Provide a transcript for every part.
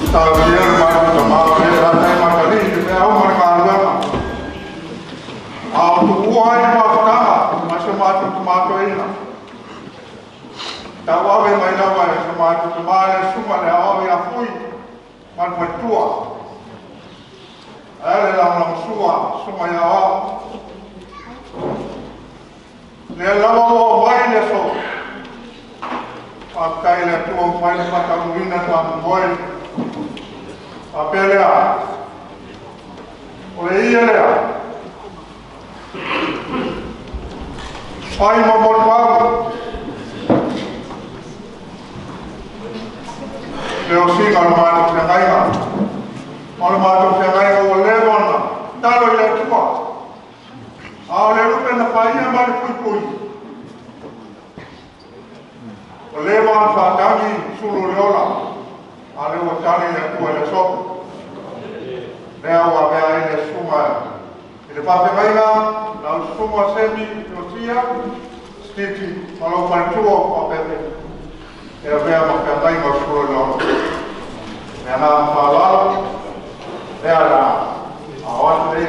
Talosia le matou tamā o lea sa taimatalii i le feau ma le galuega, a o tuua ai le mafutaga ma si o matou tamā toeaina. Tauave mai lava e si o matou tamā le susuga i le aoao ia Fui ma le faletua, ae a le lagolagosua a le susuga i aoao. Lea lava ua oo mai le aso, faafetai i le Atua ua mafai ona faataunuuina le faamoemoe. Faapea lea, o le ia lea, fai ma motuau, le osiga o le matou feagaiga, ma o le matou feagaiga ua leva ona tatalo i le Atua, a o le lupe na faia ma le puipui, ua leva ona faatagi sulu o le ola, a lea ua tali le Atua i le aso. Lea ua avea ai le susuga i le faafeagaiga, lau susuga Semi Iosia, Stiti, ma lou faletua o Papepe, e avea ma feagaiga o sulu o le ola. Le agaga faaaloalo, lea la, ao atu le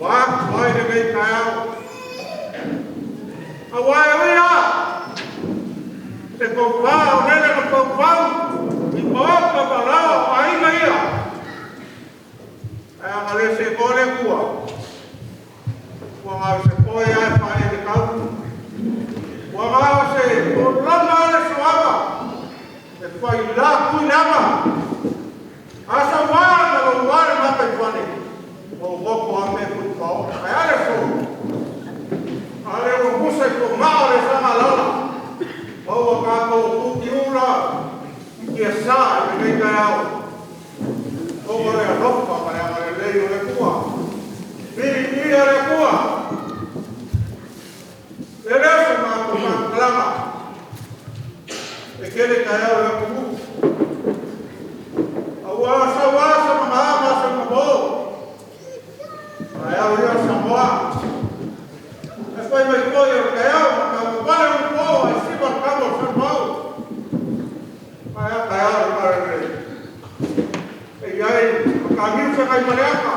Ua mai lenei taeao. Aua e ui lava se tofa o lele na faufau i maota ma laoa o aiga ia, ae ana le seetoa le Atua, ua na o se toe lava e faaele tau. Ua na o se tolaga lava le suaga e faila tui leaga. A saua ma loua le gataifale, ua ou motu lava mea tuipao. Ae a le aso? A lea ua musa i fogaa o le Sagalala, ma ua tatou tutiula i tiasa i lenei taeao, ona o le alofa ma le agalelei o le Atua. Viiia le Atua. E le o se matou faamatalaga, e tele taeao i le atunuu. Aua saua sa magaa ma sa mamo, taeao ia o Samoa. E fai mai foi o le taeao ma taumamale ulipo ae siva le tama o Salemau. Ae a taeao le Talalelei? E i ai mataniu feagaimaleata,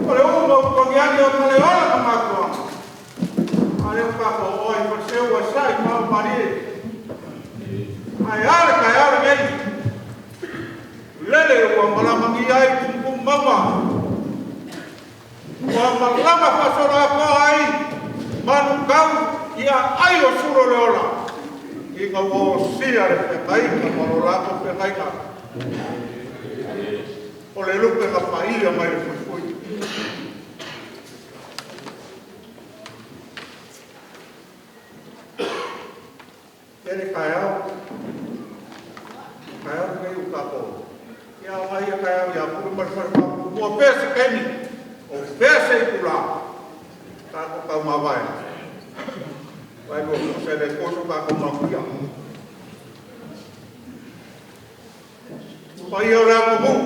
o le uu ma utuagiagi o Malaeola ma matuaga. A lea ua tatou oo ai i Faleseu ua sa'i ma ao malie. Ae a le taeao lenei? Lele ua malamagia ai tumutumu mauga, ua malama faasoloatoa ai manukau i aai o sulu o le ola, ina ua osia le feagaiga ma lo latou feagaiga. O le lupe na paia mai le fuifui. Tele taeao, taeao lenei ua tatou, ia aumai ia taeao ia Pule ma le fale ua fea se taimi, o fea se itula, tatou taumavae, vai ua tusa le toso tatou manuia. Paia o le atunuu,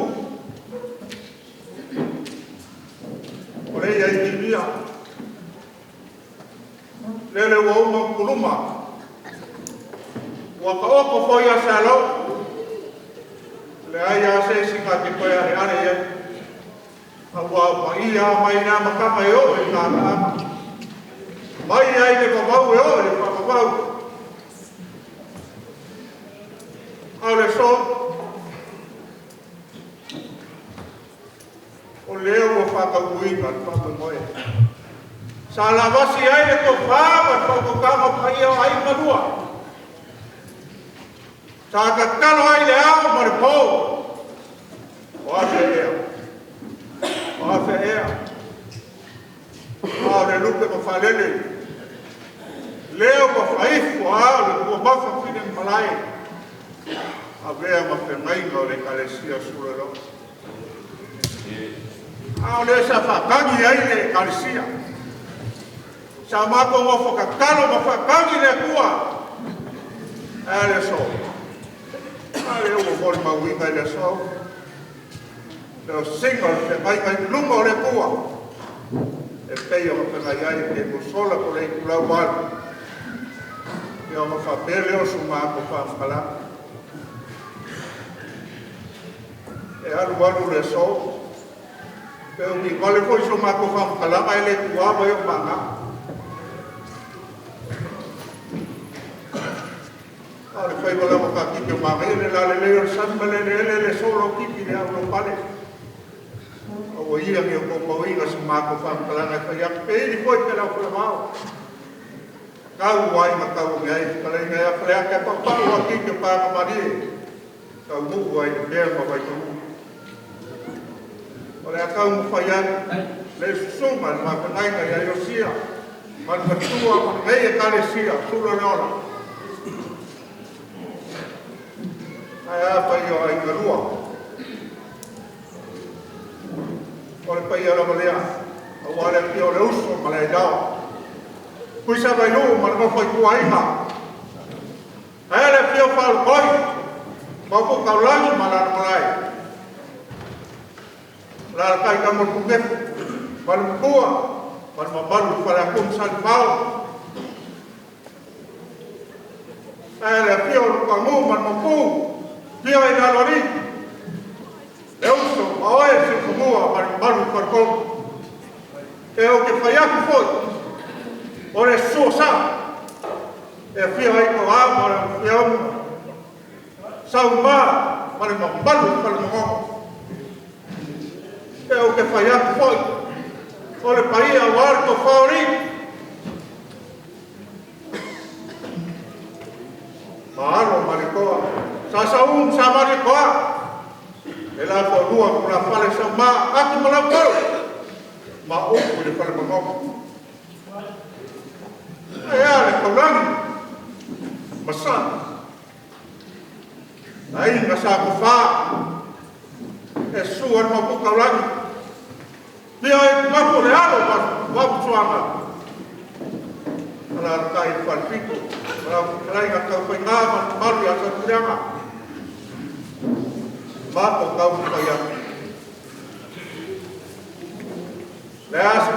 o le ia i Kimia, lele ua uma kuluma, ua taoto foi a se alo, leai a se isi na te toe aleale i ai. Aua paia mai le amataga e oo i gataaga, mai ai le vavau e oo i le faavavau. A o le aso, o lea ua faataunuuina le faamoemoe. Sa lavasi ai le tofa ma le faautautaga o paia o aiga lua. Sa tatalo ai le ao ma le po. O afe ea? O afe ea? A o le lupe ma faalele. Lea ua faifo a o le tuamafa fine ma malae. Avea ma feagaiga o le Ekalesia Suleloa. A o lea sa faatagi ai le Ekalesia. Sa matou nofo tatalo ma faatagi le Atua. Ae a le aso? A lea ua molimauina i le aso. Le osiga o le feagaiga i luma o le Atua. E pei ona feagai ai le musola po le itulau 8. Ia ona faapea lea o so matou faamatalaga. E alu alu le aso. Pe umi vale foi so matou faamatalaga e le tuava e o maga. A o le faiva lava kakiki o magaia le lalelei o le sami ma le eleele le solo kiki le au pale. A ua ia ni o koukou se matou faamatalaga e fai atu. Pe ili foi pe lau falavao. Kau ai ma kau me ai fetalaiga ia Faleata e paupau a kiki o paga malie. Kau muu ai le mea ma vaitauu. O le a kau mawhai atu, le susuga le mafangaiga ia Iosia, ma le matua ma lenei Ekalesia, Sula le Ola. Ae a paia o aiga lua. O le paia lava lea, aua le afio o le uso ma le ailao. Kuisa vailu ma le nofo i tuaiga. Ae le afio whaalukoi, maupu kaulani ma lana malae. La kai ka mo pukefu, ma le mapua, ma le mamalu whale aku salifao. Ae le afio o lukamu ma le mapu, pio i lalo Le uso, ma oe se fumua ma le mamalu whalikolu. E o ke whai aku foi, o le sua sa, E afio ai Toa ma le Afioga Sauma ma le mamalu o le Falefagogo. Pe ou te fai atu foi, o le paia aua le Tofa o Alii ma alo o Malietoa, Sa Sauu ma Sa Malietoa, le la toalua o tulafale Sauma, Ati ma Lautolo ma upu i le Fale Manono. Ae a le taulagi ma Sa, le Aiga Sa Tufa, e susu ai le Maopu Taulagi, afio ai Tumapu o le alo o Vaafusuaga, alaalatai le Falefitu, ma lau fetalaiga Taufaigā ma le mamalu ia Satuiaga. Mato taumafai atu. Le a se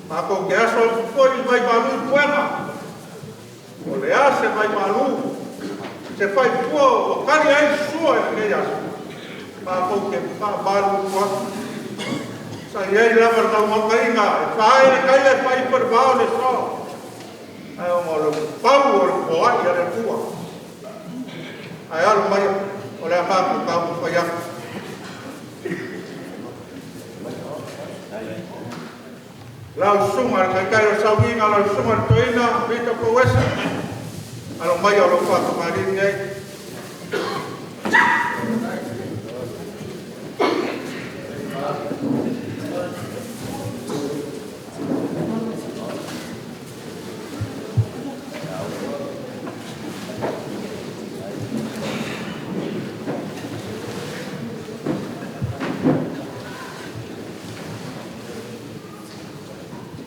matou te aso atu foi i vaimalu i puega, o le a se vaimalu, se faipua ua tali ai le sua i lenei aso, matou te faamalulu atu. Sa i ai lava le naunautaiga e faaee le tai ae faaipa i le vao le soa, ae ona o le pau o le foai a le Atua. Ae alo mai o le a matou taumafai atu. Lau susuga i le Taitai o le Sauiga, lau susuga i le Toeaina Vita Pouesa, alo mai o lou faatamalii lenei.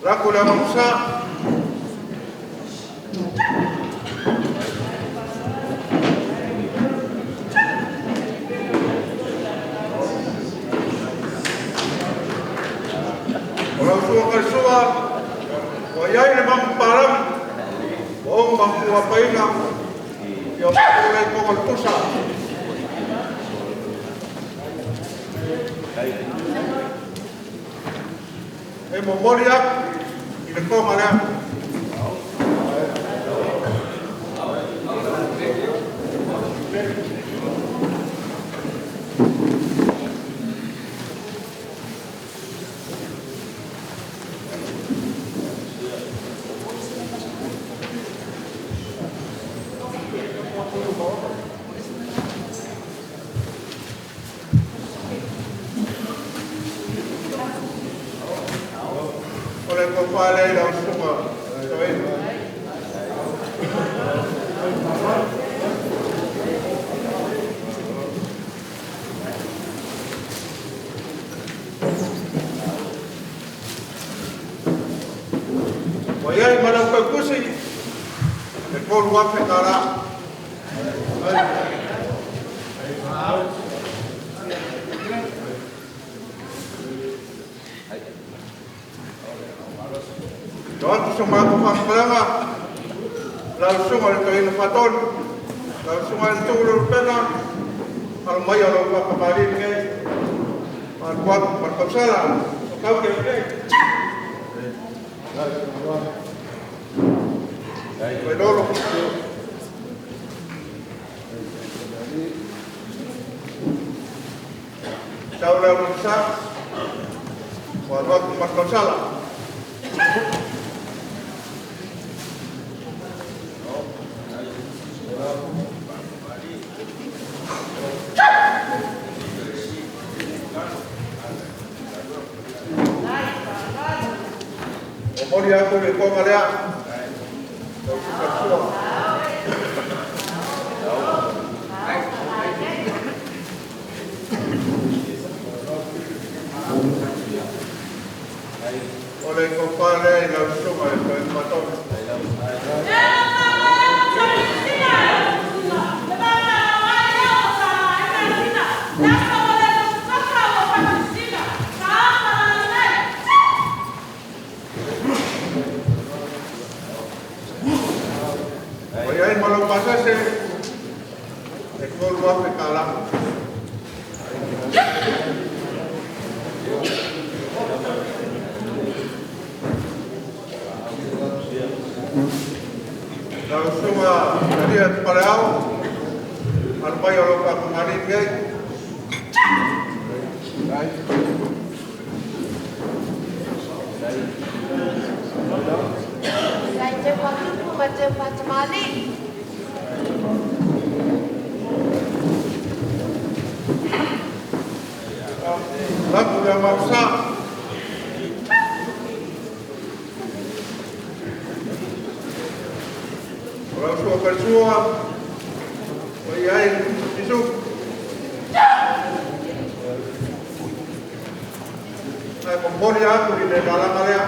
Lako le amusa. O lau sua kaisua, ua iai le mamu palagi, ua o mamu apaina, ia o le kongo le pusa. E momoli atu i le toga lea. O le tofa lea i lau susuga Toeaina. Ua i ai ma lau tautusi le $3,000. To atu sa matou faamatalaga, lau susuga i le Toeaina Faatonu, lau susuga i le Tuuu Lolopena, alo mai o lau faatamalii lenei, malu atu ma le tausala, o tau te lenei. Vailolo. Sau le aumisa, ua alu atu ma le tausala. O moli atu le toga lea. Lau susuga sua. O le tofa lea i lau susuga i le Toeaina Faatonu. Ua i ai ma lau pasese e $3,000. Lau Susuga Talia Paleao, alo mai o lau fa'afagalii nei. Sai te patupu ma te patamali. Lapu le Mausa. O lau sua falesua, o i ai Isu. Ae momoli atu i le lalaga lea.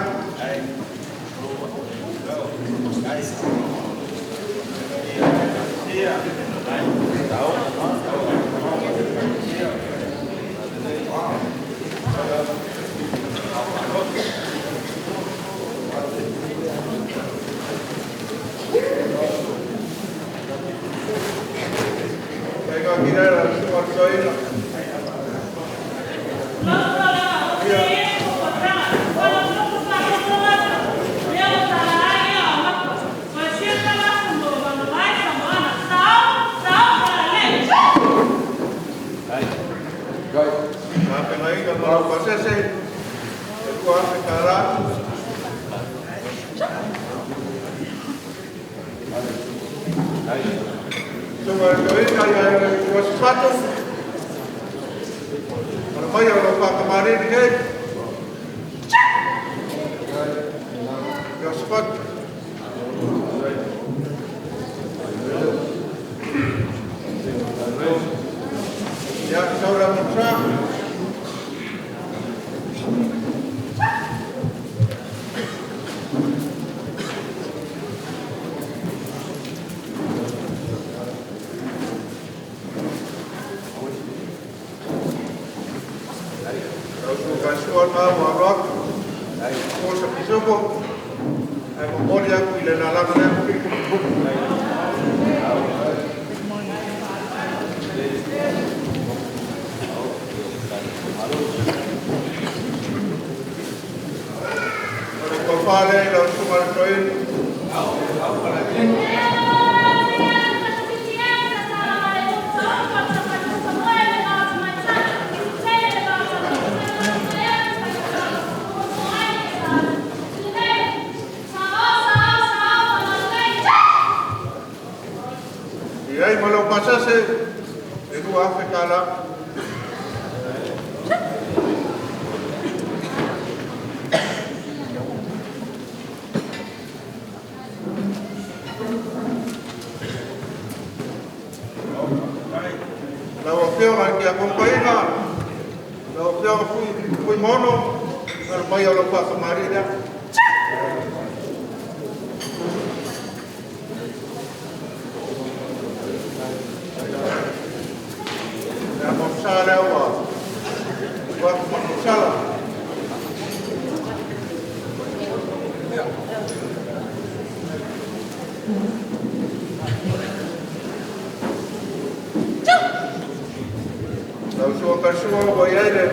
Faiga kila la susuga le toeaina. Fa'afegaiga ma lau pasese e 2,000 tala. Susuga le toeaina ia le Iosifato. Alo mai o lau fa'atamalii nei. Iosifato. Ia sau le amosa. Lau susuga sua na ua alo atu. O sa pisoko. Ae momoli atu i le lalaga lea. O le tofa lea i lau susuga le toeaina. I ai ma lau pasese e 2,000 tala. Lau Afioga i le Tiakono Toeaina, lau Afioga Fuimono, alo mai o lau fa'atamalii lea. Le amosa lea ua ua atu manusala. Lau sua falesua ua i ai le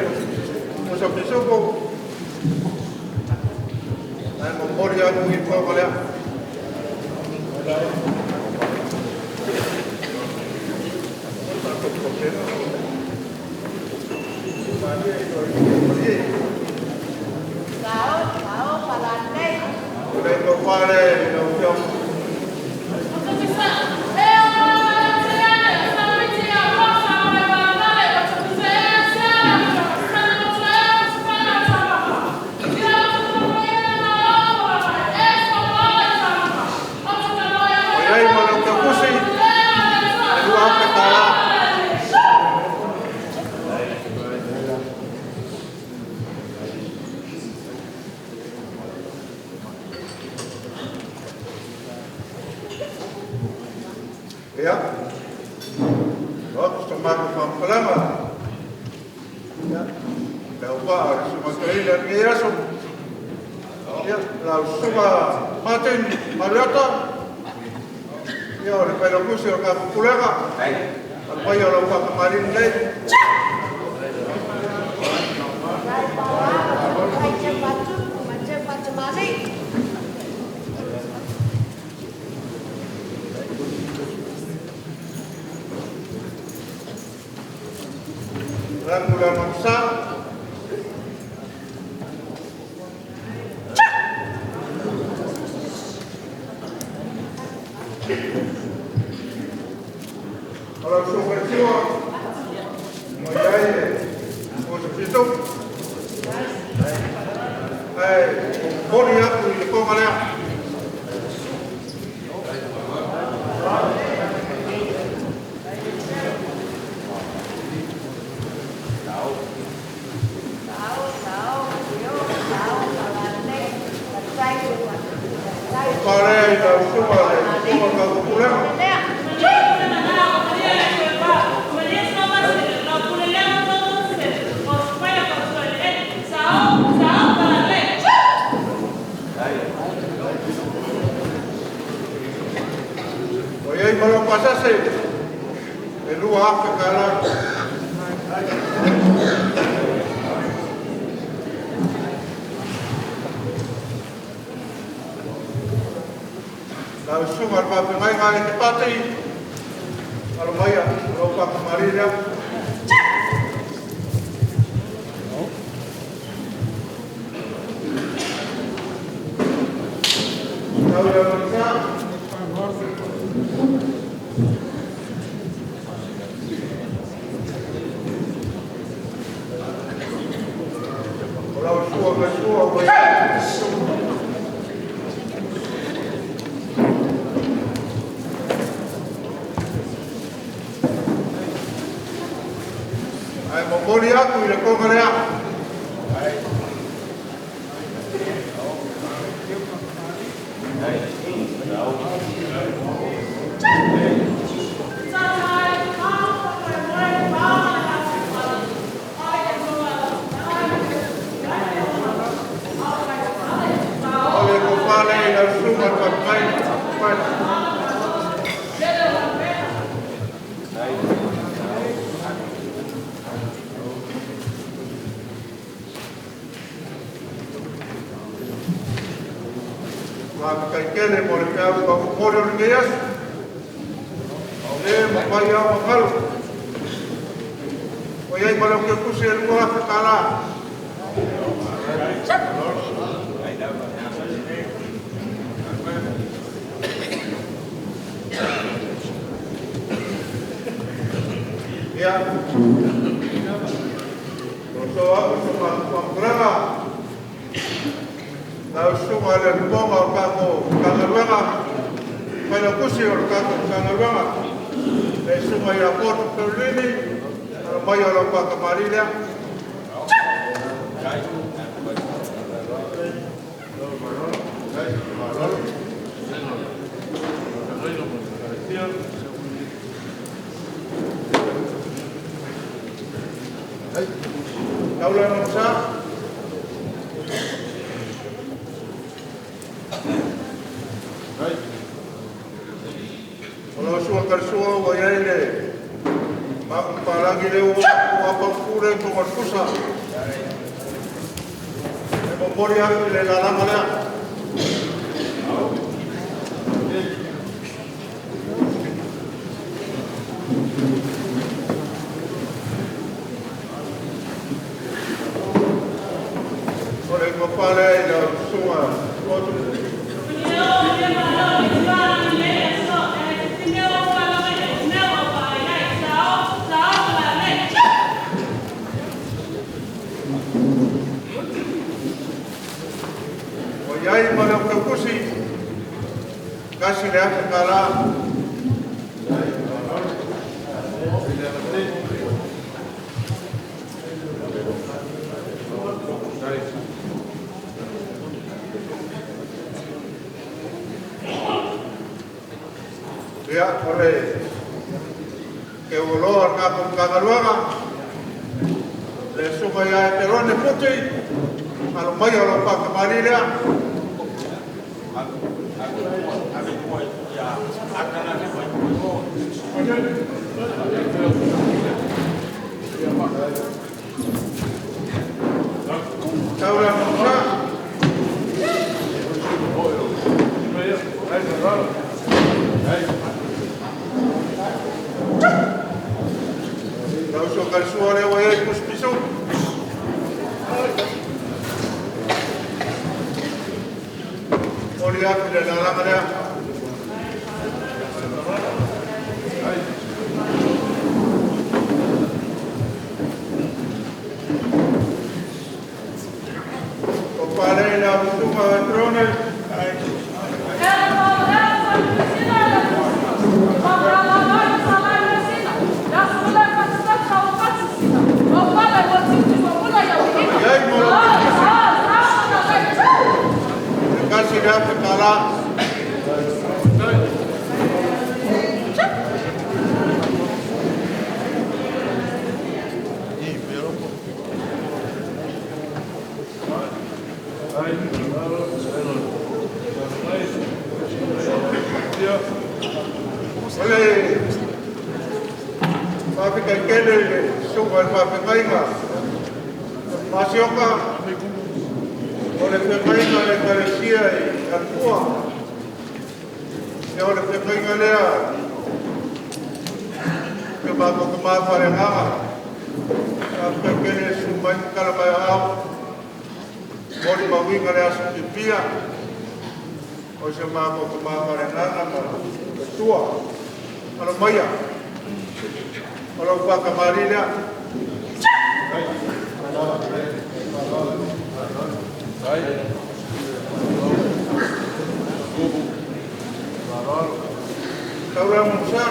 musa pisupo. Ae momoli atu i foga lea. Sao, sao palanei. O le tofa le lau Afioga. O i ai ma lau taukusi e 2,000 tala. Ia, o atu sa matou fa'amatalaga. Ia, le aupa'a o le susuga toeaina i lenei aso. Ia, lau Susuga Martin Mariota. Ia, o le failautusi o le tatou pulega. Alo mai o lau fa'atamalii nei. Sai paoa, sai te patupu ma te patamali. Atu le Mansa. O lau susuga i le Tio, ua i ai le Mosefito. Ae momoli atu i le toga lea. O lea i lau susuga le susuga Taupulega. O i ai ma lau pasese, e 2,000 tala. Lau susuga le faafeagaiga e te pati, alo maia, o lau fakamali lea. Lau le Mansa. O lau sua ka sua ua i. Ae momoli atu i le toga lea. O le tofale i lau susuga le faafeagaiga. Faafetai tele mo le peau tau momoli o lenei aso. O le mafai au magalu. O i ai ma lau kekusi e 2,000 tala. Ia. O so au so faamatalaga. Lau susuga le lipoga o tatou Matagaluega, Failautusi o le tatou Matagaluega, le susuga ia Poto Perolini, alo mai o lau faatamalii lea. Lau le Mansa. O lau sua kalasua ua i ai le mapalagi le ua paupule i toga pusa. E momoli atu i le lalaga lea. O le tofa lea i lau susuga Poto. O i ai ma lau tautusi, 1,000 tala. Ia, o le ke uloa o le tatou Matagaluega, le susuga ia Eterone Puti, alo mai o lau faatamalii lea. Tau le Mansa. Lau susuga kalasua lea ua i ai momoli atu le lalaga lea. O pale la usuga trone. Kasi le afe tala. O le faafetaitele i le susuga i le faafegaiga Masioka, o le fegaiga le Ekalesia i Alafua. Ia o le fegaiga lea ke matou faaleagaga. Faafetai le susu mai ma tala mai o ao. Molimauina le aso fiafia o se matou faaleagaga ma le tua. Alo maia, o lau whakamari lea. Taura Musa.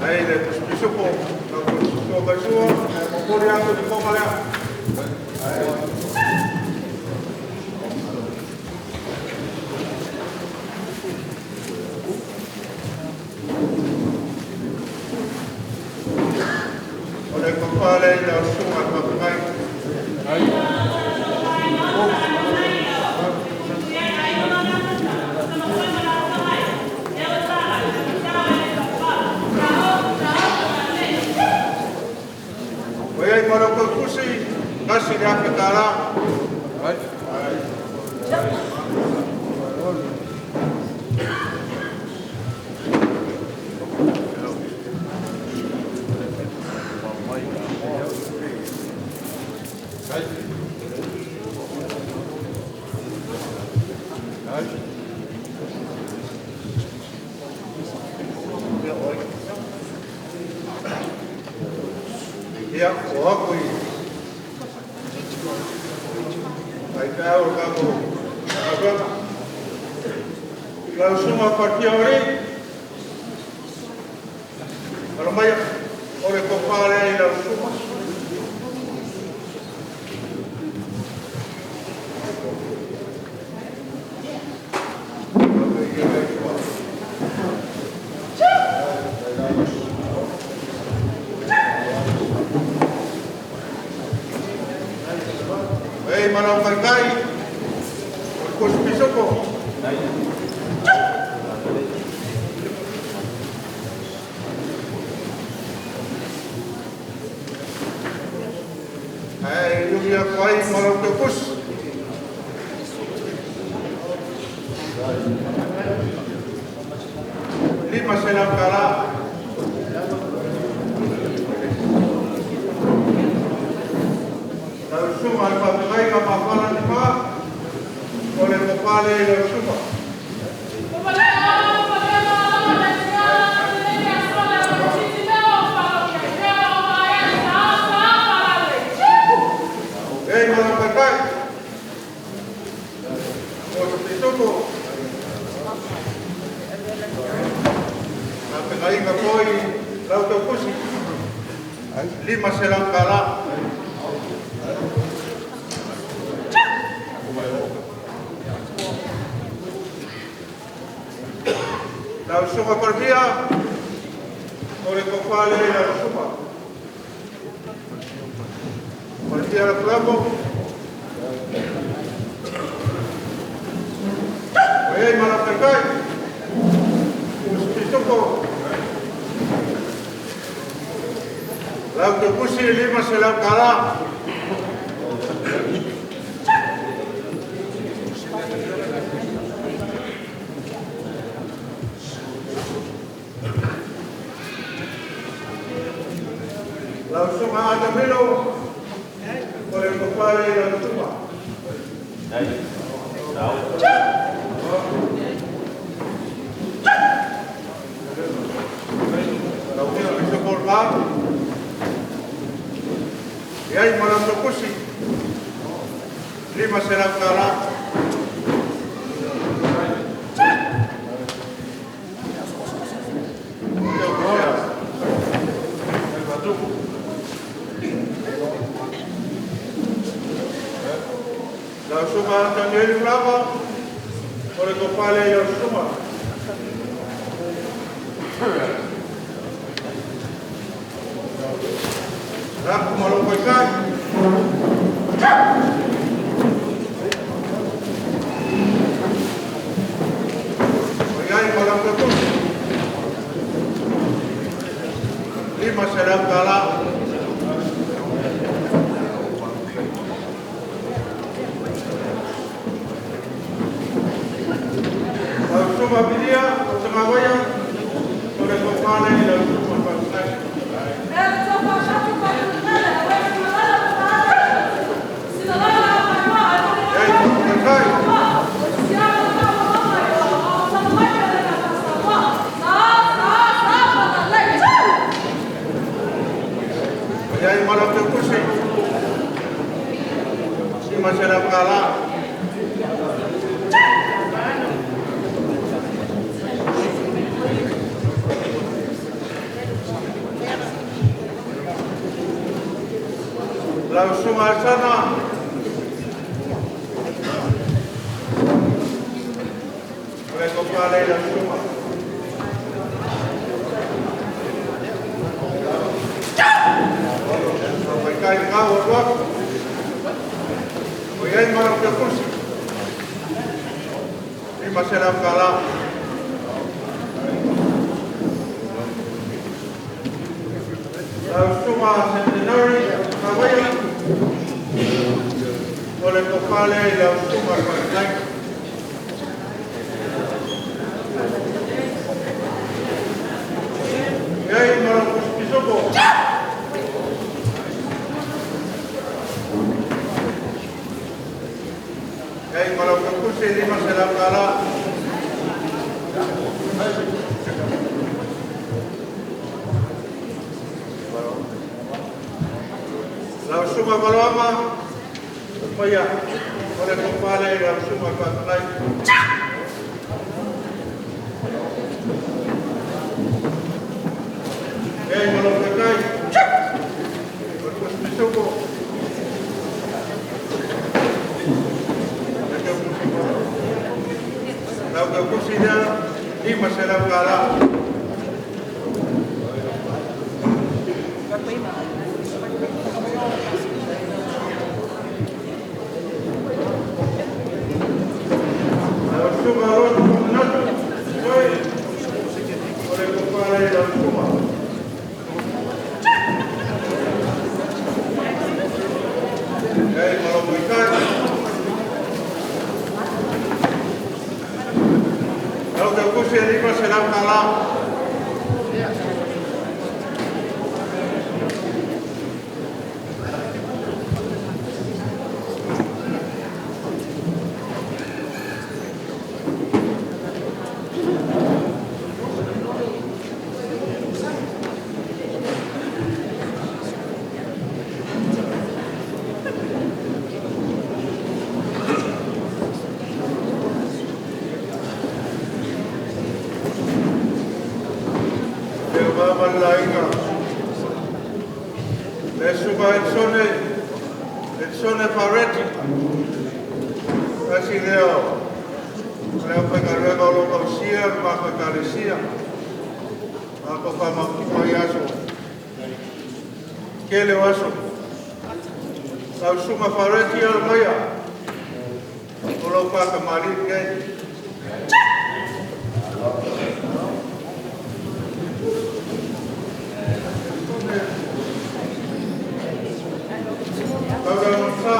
Ai le pisupo, lau pisupo kaisua, momoli atu le fonga lea. O le kopale i lau susuga i le faafegai. O iai ma lau tautusi, kasi le afe tala. Ia, o aku i ai pēau o tātou galuega. Lau susuga Patia o Alii, alo maia, o le tofa lea i lau susuga. Ei, malau kaikai, o le kosi pisoko. Ai, yumi aku ai malau te kusi. 500 tala. Lau susuga i le faafegaiga mafala ni ma, o le tofa lea i lau susuga. Ei, malau kaikai, o se pisoko. Faafegaiga foi lau taukusi. 500 tala. Lau susuga Palemia, o le tofa lea i lau susuga. Palemia Lafulapo. O iai malau kaikai, o se pisoko. Lau taukusi 500 tala. Lau Susuga Atamelo, o le tofa lea i lau susuga. Lau Pisipo o le Va, e ai ma lau Taupusi, $500. Lau Susuga Tanieli Lava, o le tofa lea i lau susuga. Rapu ma lou Faitai. O i ai ma lau Tautusi, $500. Lau Susuga Pilia o Tagavaia, o le tofa lea i lau susuga Faafetai. E ai ma lou Faitai. O i ai ma lau Tautusi, $500. Lau Susuga Alesana, o le tofa lea i lau susuga. Lau Faitai lena ua alu atu. O i ai ma lau Tautusi, $500. Lau Susuga Centenary Tagavaia, o le tofa lea i lau susuga Faafetai. E ai ma lau Pisisopo. E ai ma lau Tautusi, $500. Lau Susuga Valoama, paia, o le tofa lea i lau susuga Faafetai. E ai ma lau Faitai, o le Pisisopo. Lau Tautusi lea, $500. Lau Susuga Lotu Famanatu, oi, o le tofa lea i lau susuga. E ai ma lau Faitai. Lau Tautusi e $500. Le mama le aiga. Le susuga Ensone, Ensone Fareti. Tasi lea o le aufaigaluega o lo o tausia le matou Ekalesia. Matou faamautu ai aso. Tele o aso. Lau Susuga Fareti alo maia. O lau whakamali kei. Lau Sa.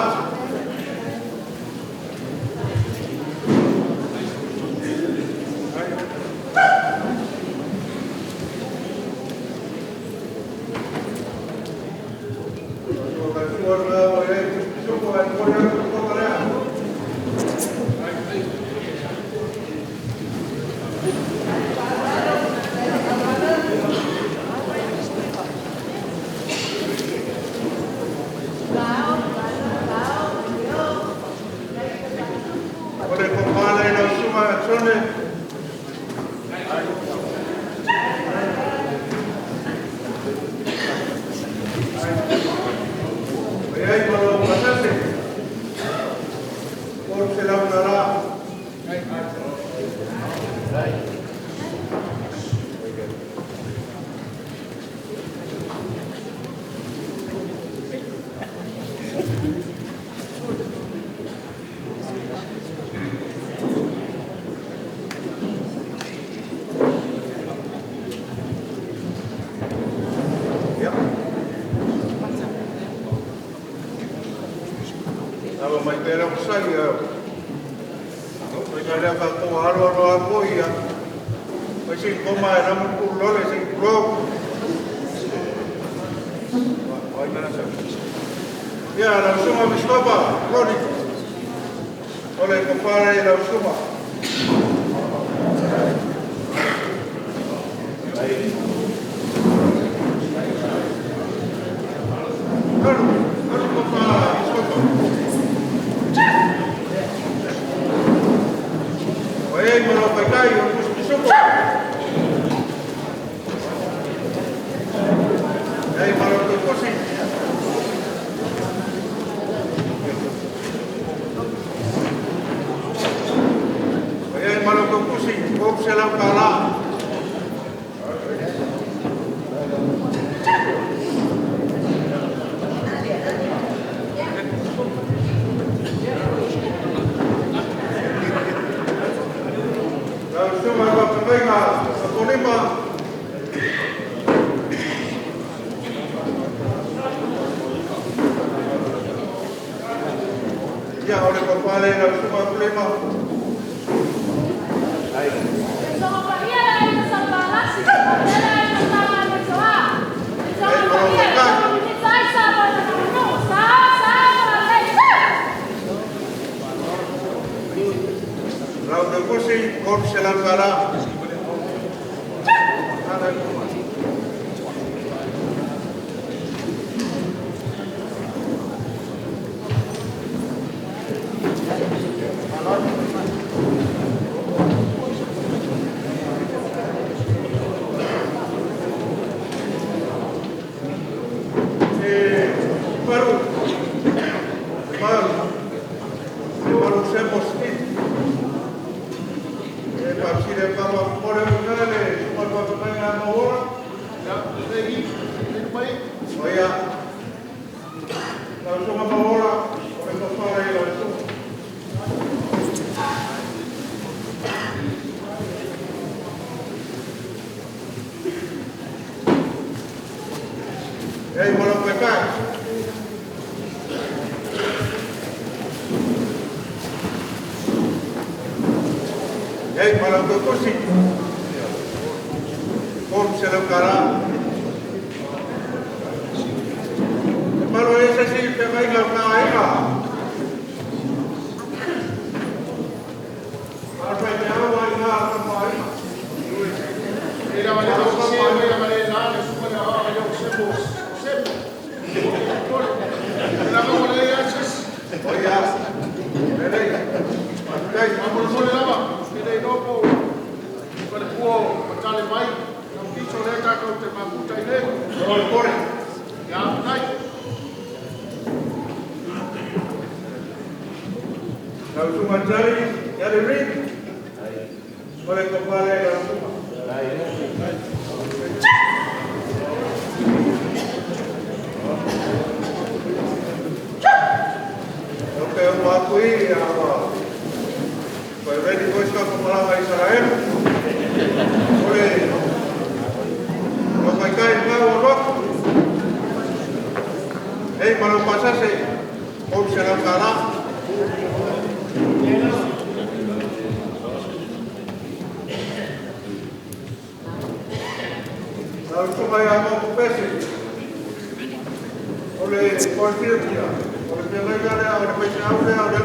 O le koafiafia, o le feagaiga lea, o le faifeau lea o lea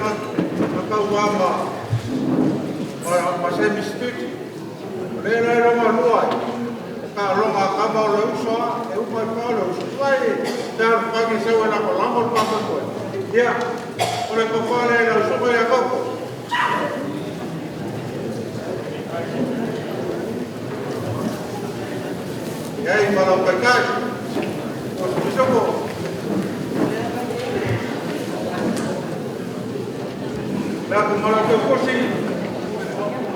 na tauva ma Semi Street. O lea la e logalua ai, o taaloga a tama o le uso a, e uma i pa o le uso. Tuai fealofani e sau e lagolago le faamoemoe. Ia, o le tofa lea i lau susuga Iakopo. I ai ma lau taitai, o se pisupo. Le atu ma lau teufusi,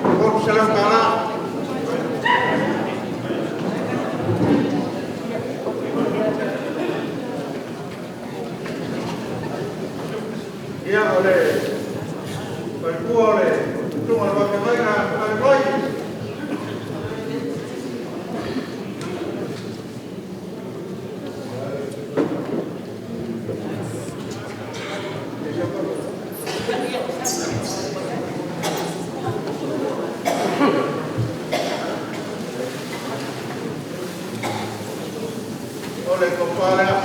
$300. Ia, o le faipua o le susuga i le faafeagaiga mai. O le tofa lea.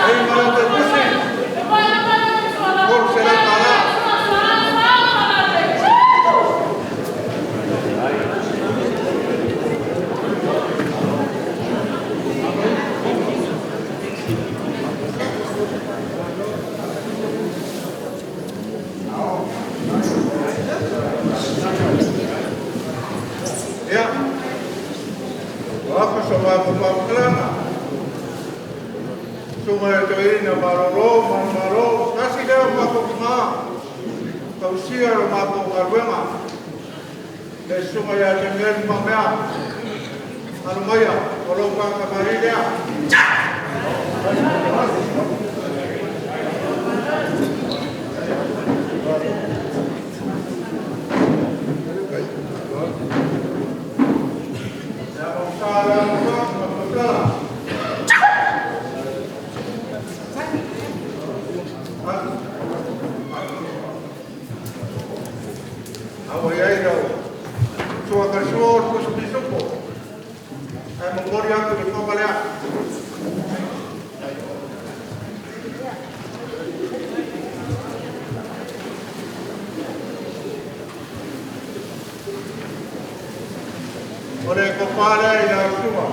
Ai ma lau teufusi, $300. Ia, o aku so matou faamatalaga. Susuga i le Toeaina malolo manumalo, tasi lea o matou tina, tausia le matou galuega. Le susuga ia Daniel Mamea, alo maia, o lou fa'atamalii lea. Ia mausā le aso ma tautala. Aua i ai lau suakalesua o le tusipisupo. Ae momoli atu le toga lea. O le tofa lea i lau susuga,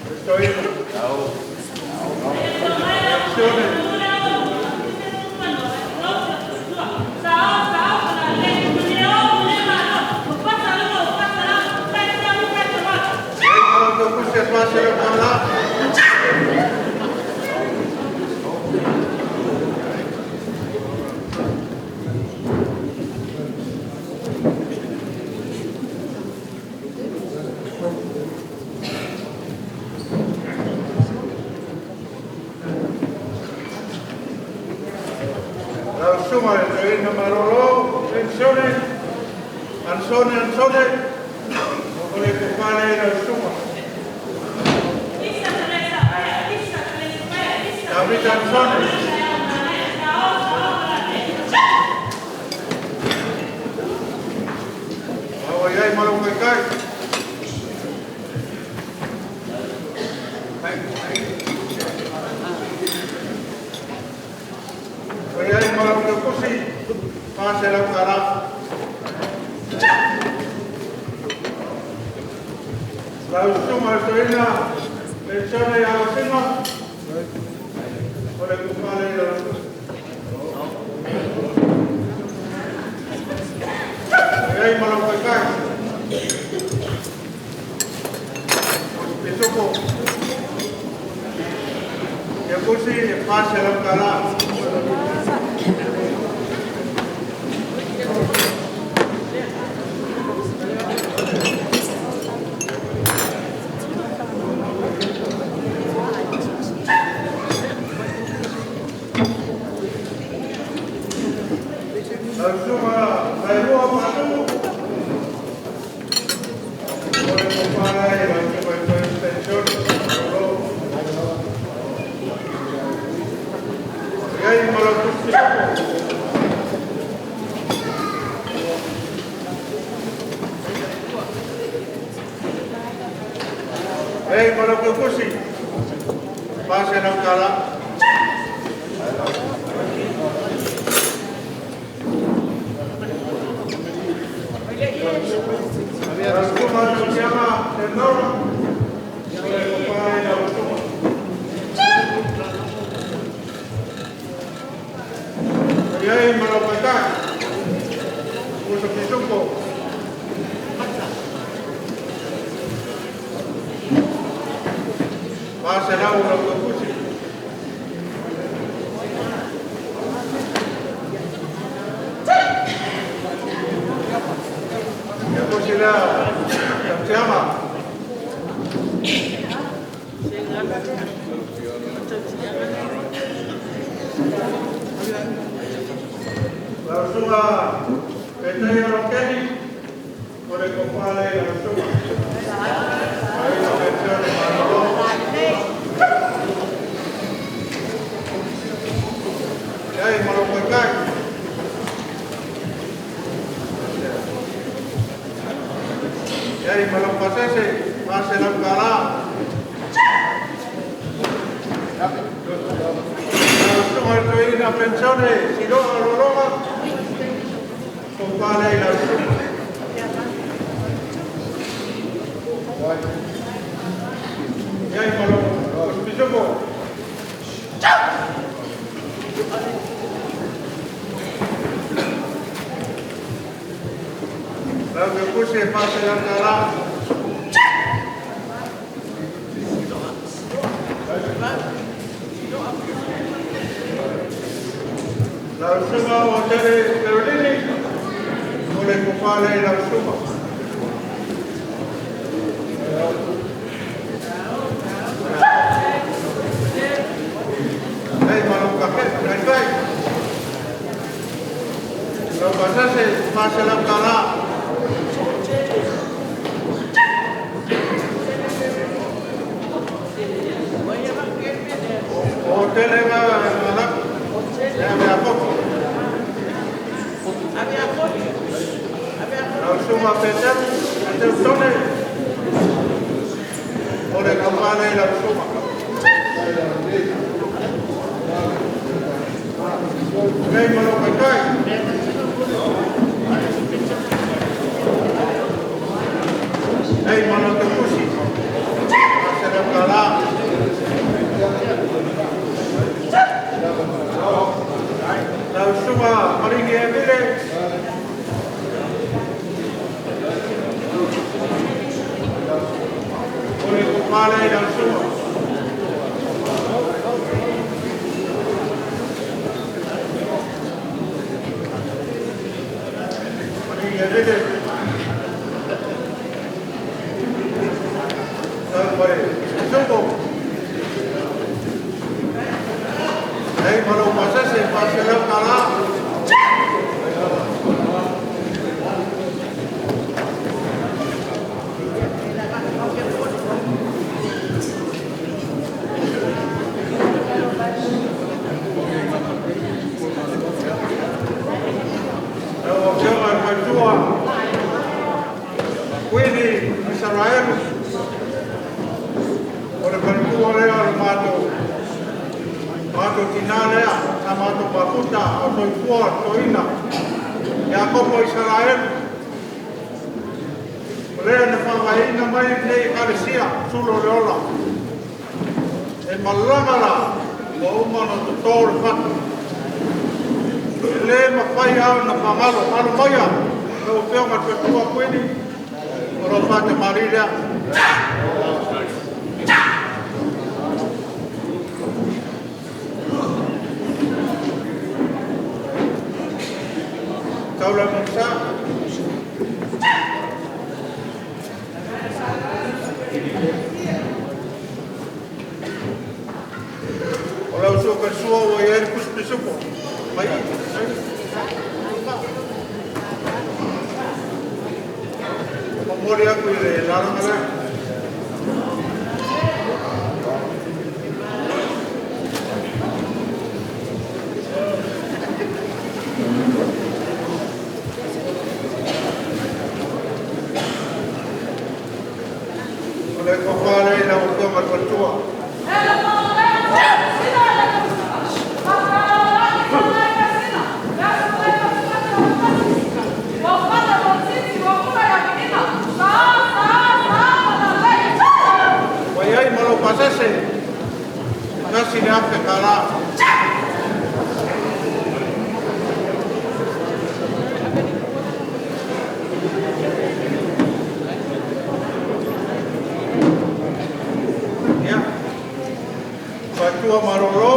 le toeaina. Sione. Ei ma lau taufusi e $400. Lau susuga i le toeaina malolo, penisione, Ansone Ansone, o le tofa lea i lau susuga. Tavita Ansone. Aua i ai ma lau taitai. Ua i ai ma lau teufusi, $400. Lau susuga i le toeaina, penisione ia Ausina, o le tofa lea i lau susuga. Ua i ai ma lau taitai. O se pisupo. Ia fusi e $400. Lau susuga Vaelua Faatumu, o le tofa lea i lau susuga i le penisione. Malo. Iai ma lau Tusi. Ei, ma lau Kusi, $400. Lau Susuga Tautiaga Tenaura, o le kopa e lau Susuga. Iai ma lau Taitai, Uso Pisupo. $400 lau Kusi. Ia kusi lea Tautiaga. Lau Susuga Petaia Lokeni, o le kopa lea i lau Susuga. Ai lau penisione malolo. Iai ma lau Taitai. Iai ma lau Pasese, $400. Lau Susuga i le Toeaina Penisione Siloa Lologa, kopa lea i lau Susuga. Iai ma lau Uso Pisupo. Lau Kusi e $400. Lau Susuga o Tere Perolini, o le kopa lea i lau Susuga. Ei ma lau Kafe, Taitai. Lau Pasese, $400. O tele nga ngalaku, e ave a poto. Lau Susuga Peteru, Peteru Tone, o le kopa lea i lau Susuga. Ei ma lau Taitai. Ei ma lau Teukusi, $400. Lau Susuga Marini Emile, o le kopa lea i lau Susuga. Marini Emile. Lau Pare Pisupo. Ei ma lau Pasese, $400. Lau Afioga i le Faletua, Kuini Isaraelu, o le faletua lea o le matou tina lea sa matou mafuta o soifua toina Iakopo Isaraelu. O lea na faavaeina mai lenei Ekalesia Sulu o le Ola. E malaga la ua uma ona toto le fatu. E le mafai lava ona fagalo. Alo maia lau Afioga i le Faletua Kuini, o lau faatamalii lea. Taula Minisita. O lau suka sua ua i ai le pusi pisupo. Mai i. Momoli aku i le lalaga lea. Pasese, 1,000 tala. Ia, Fatua Malolo,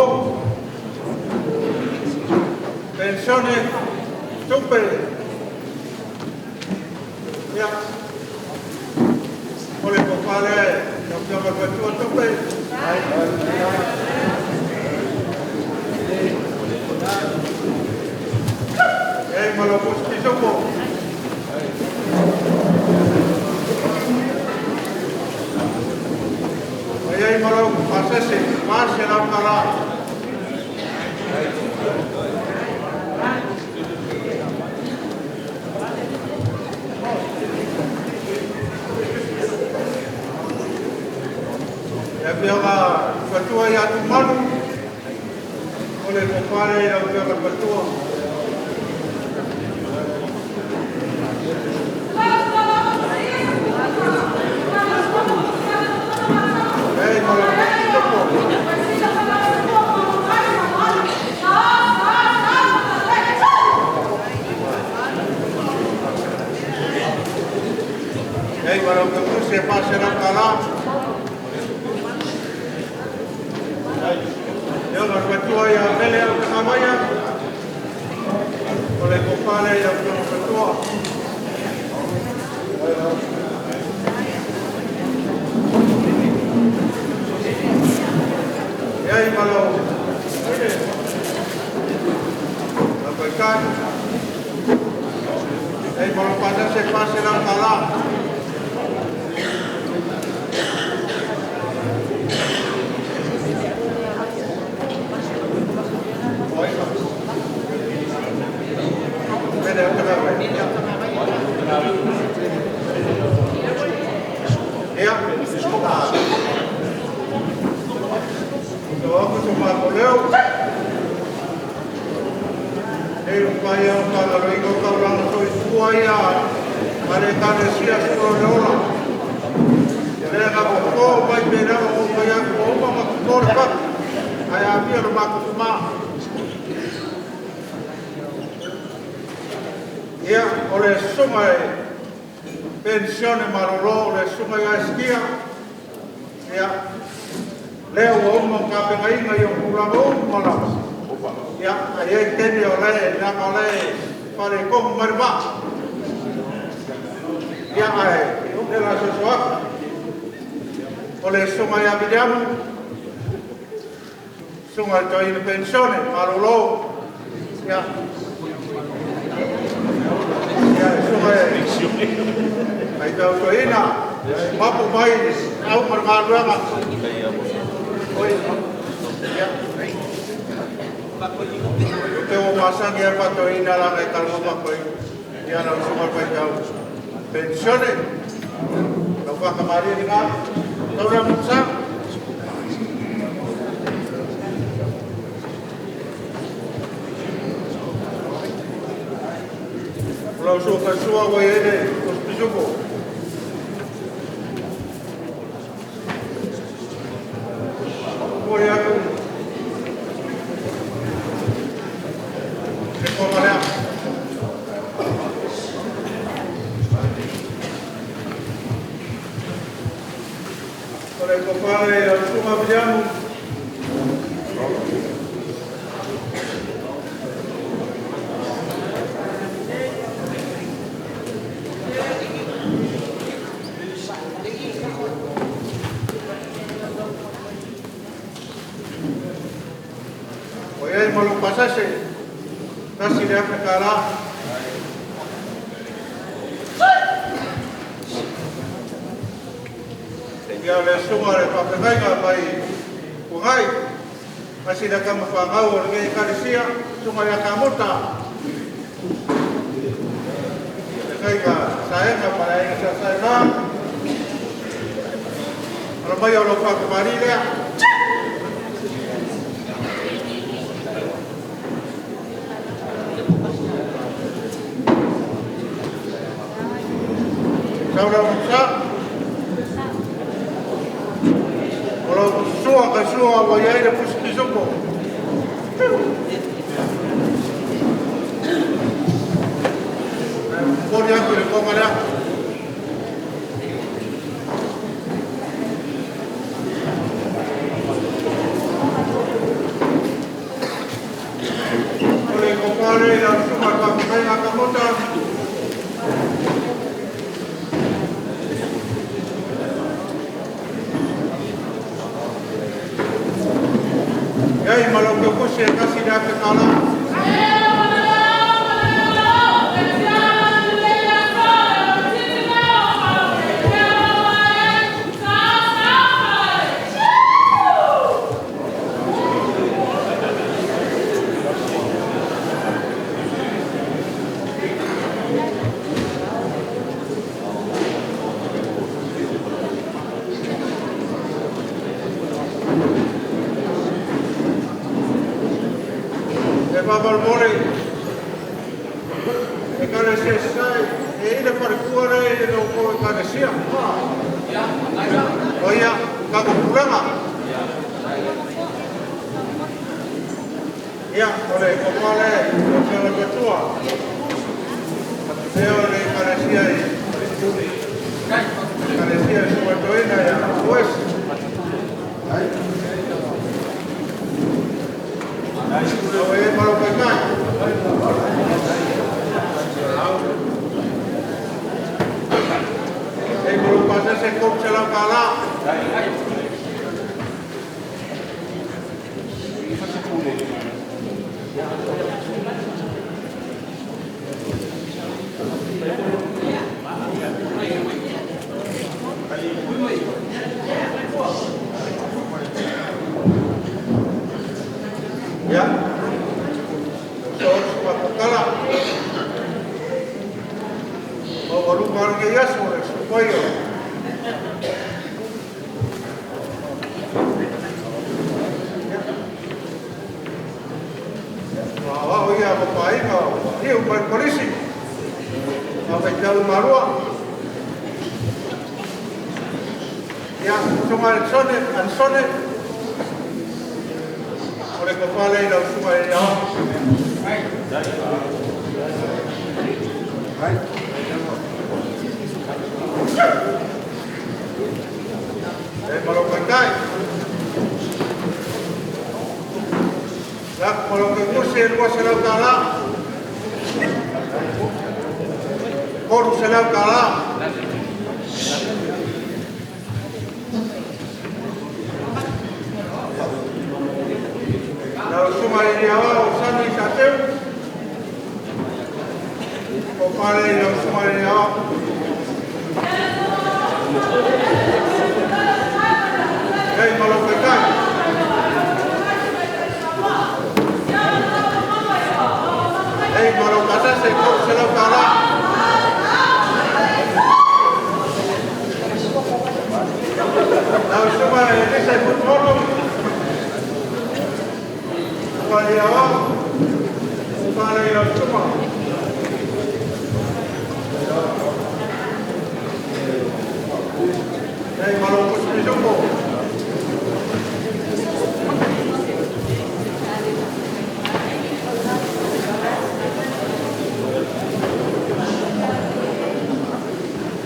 Pensione, Tupe. Ia, o le tofa lea i lau Afioga i le Faletua Tupe. E ma lau Tusi Pisupo. E ai ma lau Pasese, 400 tala. E afioga Fatua ia Tumanu, o le tofa lea i lau Afioga i le Faletua. E ma lau Tusi Pisupo. E ma lau Tusi e 400 tala. Ia le Fatua ia Mele au Tagamaia, o le tofa lea i lau Afioga i le Faletua. E ai ma lau lau Taitai. E ma lau Pasese, 400 tala. Mele au Tagamaia. Ia, so aku so matou leo. E lo pai au faalaloi o taulaga soifua ia ma le Ekalesia sulo le ola. Ia lea na popō mai pe lalo o mai atu o uma ma totō le fatu. Ae afia lo matou tūmā. Ia, o le susuga e penisione malolo, o le susuga ia Esikia. Ia, lea ua uma ona tapenaina i o tulaga uma lava. Ia, ai ai taimi o lae, leaga o lae faaletonu mai le vaa. Ia, ae le la soso atu. O le susuga ia Viliamu, susuga i le toeaina penisione malolo. Ia, ia, susuga e ai tautoina, mapu mai au ma le galuega. Oi, ia. O te o masangi e fatoina laga e kalama pakoi. Ia lau susuga i le faitau penisione. Lau whakamaria ni ngā. Taura mutsa. O lau sua whaisua wai ere o spisupo. Mori atu. Se koma lea. O le tofale o susuga Viliamu. O iai ma lou pasese, 1,000 tala. Ia le susuga le faafeagaiga mai Fuagai, tasi le tama fanau o lenei Ekalesia, susuga ia Kamota. Feagaiga Saega ma le aiga sa Saega. Ala mai o lau faafemali lea. Sau lau sa. O lau sua wa iai le pusi pisopo. Pori atu le konga lea. O le kopale i la suma ka whakainga ka mota. Iai malo ke kusi e kasi le ake kala. E pamalmole, e kalesia sai, e ina wharekua rei e no ko e kalesia. O ia, kako puranga. Ia, o le kopale, o te o matua. Te o le kalesia i, kalesia i sumatoina ia, pues. O e malo kai kai. E malo pasese kop se lau kala. Ya. So suma pakala. O walu ke yaso e sukoyo. Wa o ia ko painga, i o pai polisi. Ma kai tau marua. Ya, suma sone, ansone. O le kopale i lau suma e ao. E malo kai kai. La malo kai kusi e lua se lau kala. Koru se lau kala. Lau suma e ria o sani sa teu. O pale i lau suma e ria o. Ei, malo kai kai. Ei, malo kasase, kop se lau kala. Lau suma e lisa i putmono. Pale ia o. Pale i lau suma. Ei, malo pusi.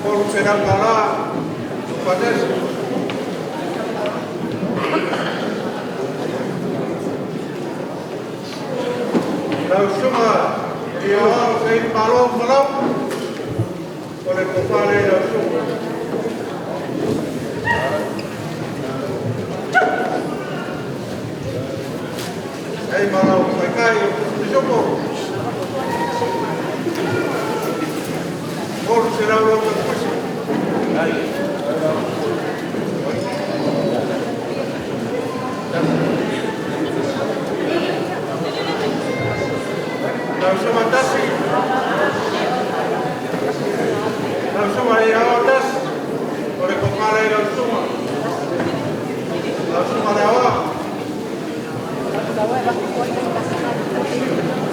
Koru se lau kala. Patesi. Lau suma i o ao sei malo malau. O le kopale i lau suma. Ei malo kai kai o pusi. Koru se lau lau kai pusi. Lau suma tasi. Lau suma i ao tasi. O le kopale i lau suma. Lau suma le aoa.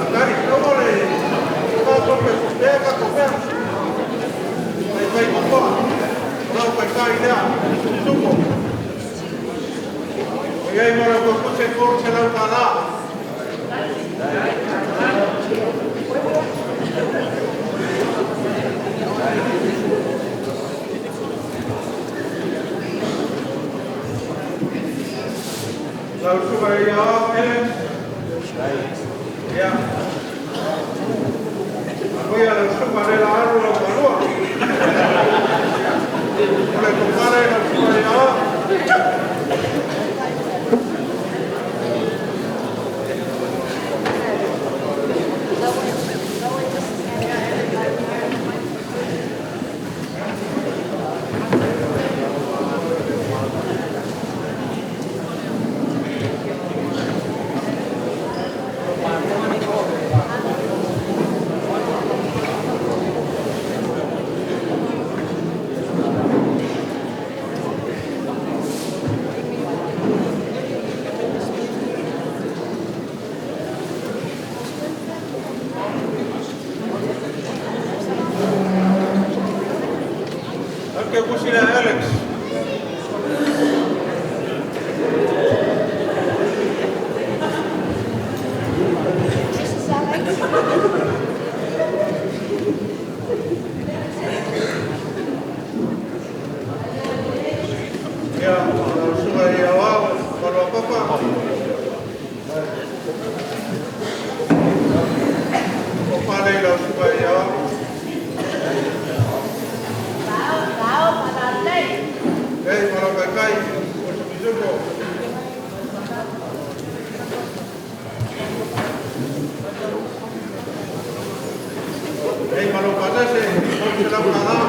Akari, tomo le ka kope ka kope. Kai kai kopoa. Lau kai kai lea. Supo. O iai Se 300 tala. Lau susuga i Aoao Ellen. Ia. Manuia lau susuga le la alu lau malua. O le tofale lau susuga i Aoao. Ake kusi le Alex. This is Alex. Ia, lau susuga i Aoao, Maluapapa. O pale lau susuga i Aoao. Lao, lao, palalei. Ei, malo kaikai, o se pisuko. Ei, malo pasese, 300 tala.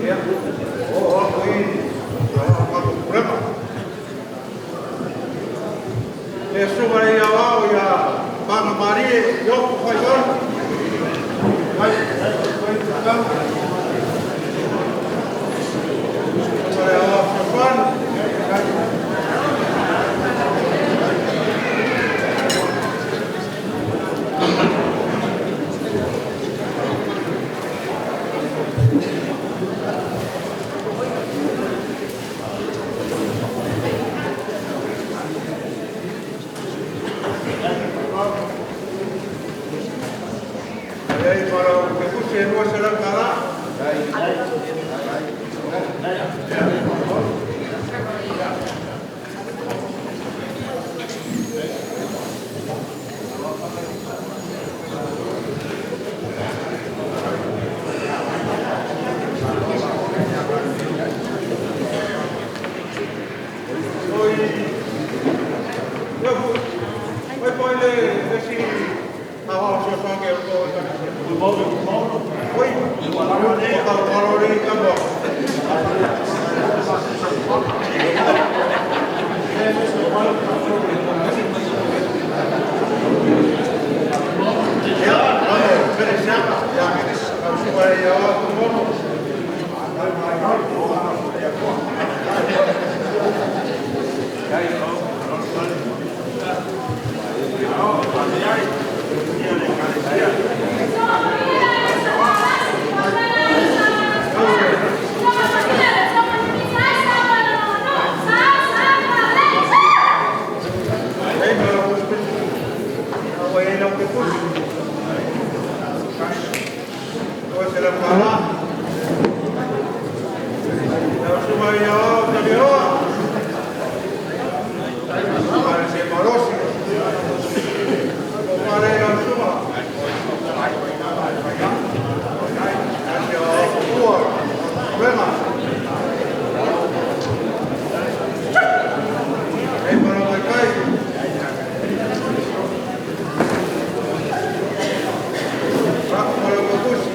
Ia, o, o, i, o, problema. Le susuga i Aoao ia Paga Marie, Iopu Faivalu. Vai, vai, vai. Susuga i Aoao Fesoasoani. Ei, malo Kekusi e 200 tala. Oi, Iopu, oi poi le esi aoao fesoasoani o tou ekalesia. Oi, o tau malo le kama. Ia, malo, pere siaka, ia, lau susuga i Aoao Tumono. Ei, malo kusi. Oi, ei lau Kekusi. 200 tala. Lau susuga i Aoao Talioa. Pare se malosi. O pare lau susuga. Asi o tua. Problema. Ei, malo kaikai. Rako malo Kekusi.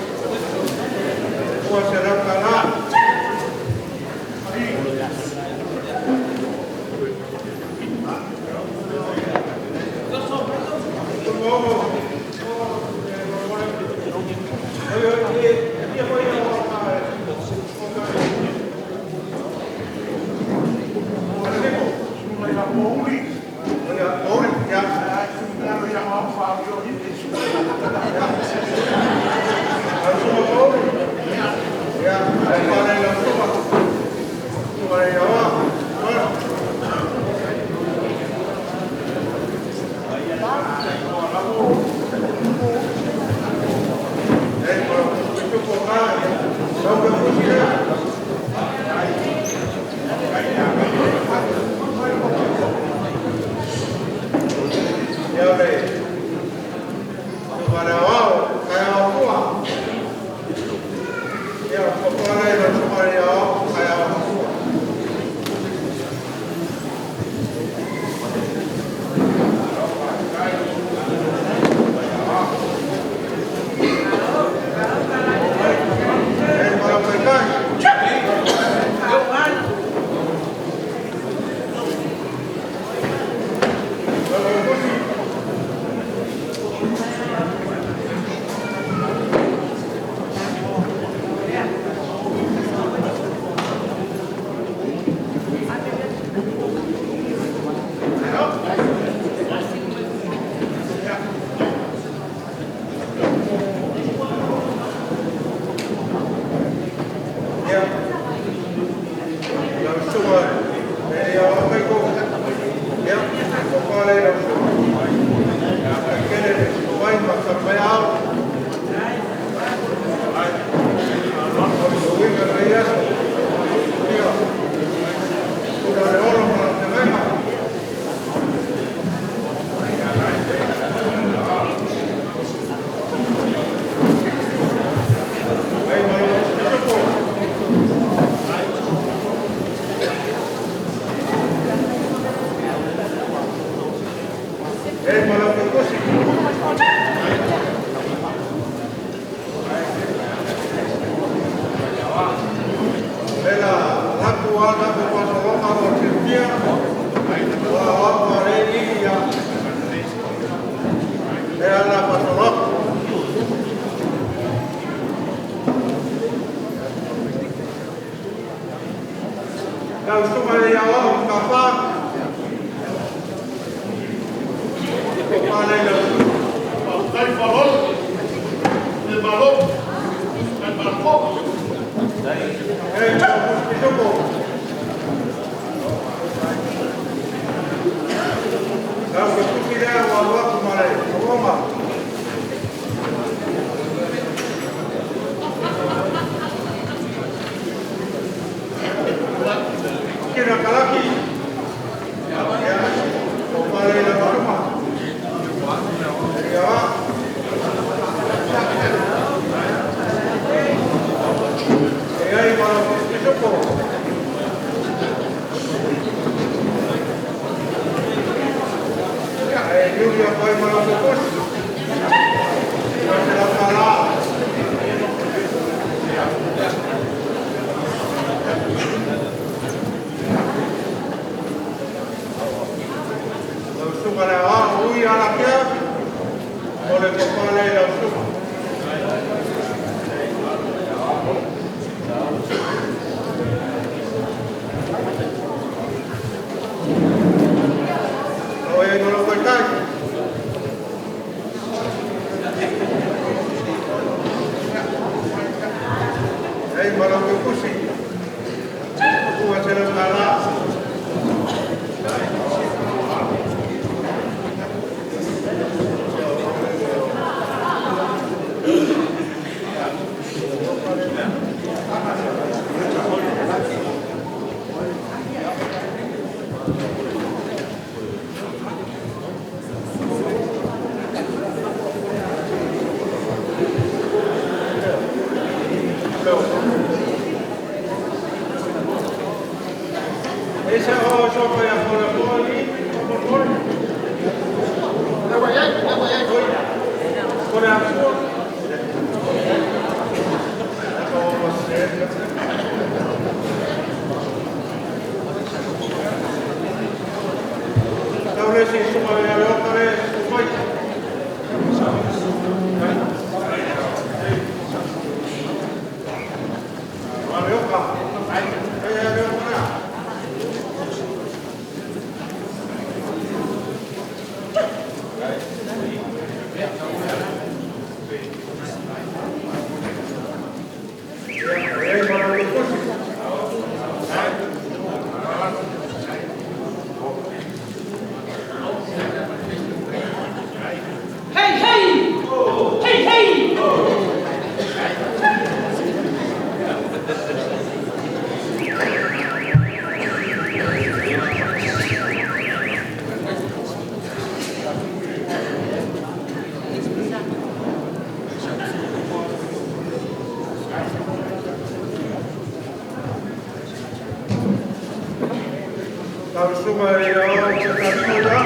susunga e au se tafingo ia.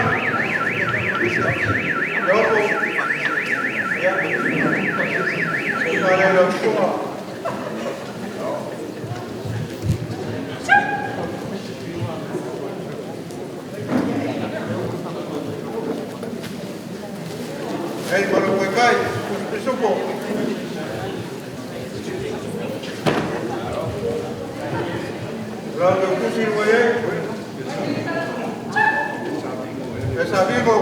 Iopo. Ia. Susunga le lau susunga. Ei, malo koe kai, pisupo. Lau te kusi rua e. E sa vivo.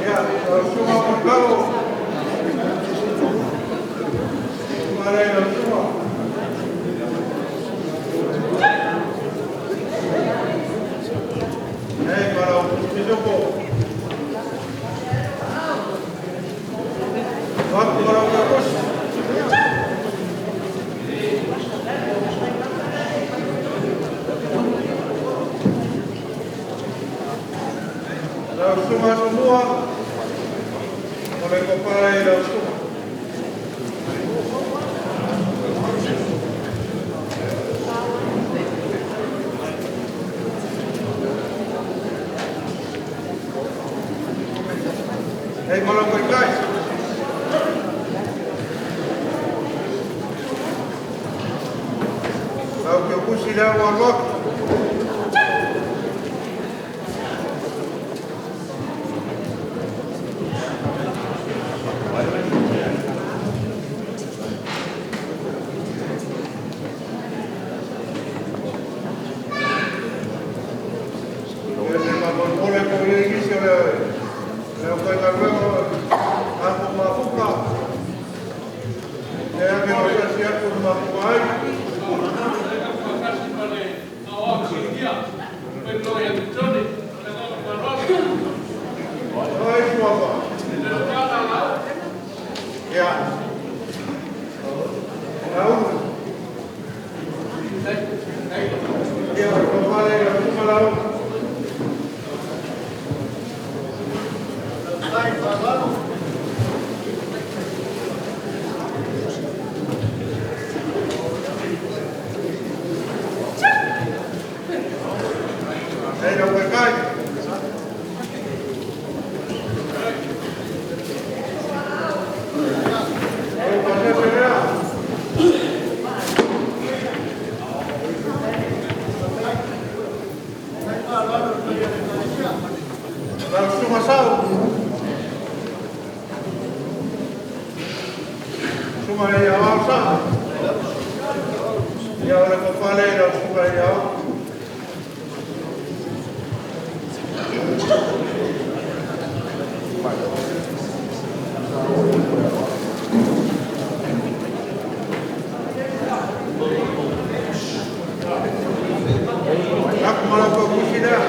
Ia, lau susunga Mulitalo. Susunga le lau susunga. Ei, malo pisupo. Watu malo kakus. Lau susunga Tumua. O le kopara i lau susunga. Ei, malo koe kai. Lau ke kusi lea ua lotu. E se mamolimole po i nisi o le le o koe galuega a ko mafuka. E ake o sasi atu le mafuka ai. Ai suafa. Ia. Lau. Ia, o pale lau susunga lau. Ei, lau koe kai. O pasese lea. Lau susunga Sau. Susunga e ia au sa. Ia o le kopale lau susunga ia au. Aku malo koe kusi lea.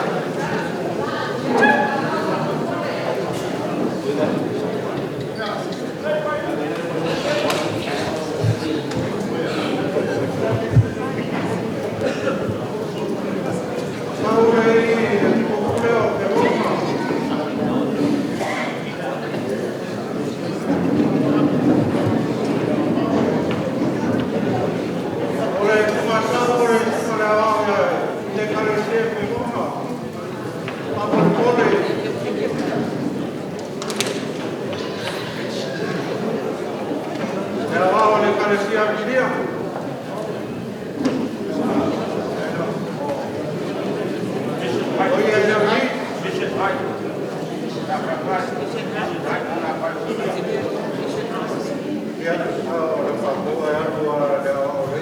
Sau e i le tipo pule o te roma. O le kuma sau o le susunga le au ia i te kalesia pe roma. Pamolimole. Le au o le kalesia Apilia. O ia i le au Ia, o le whakoa e anu a le au o le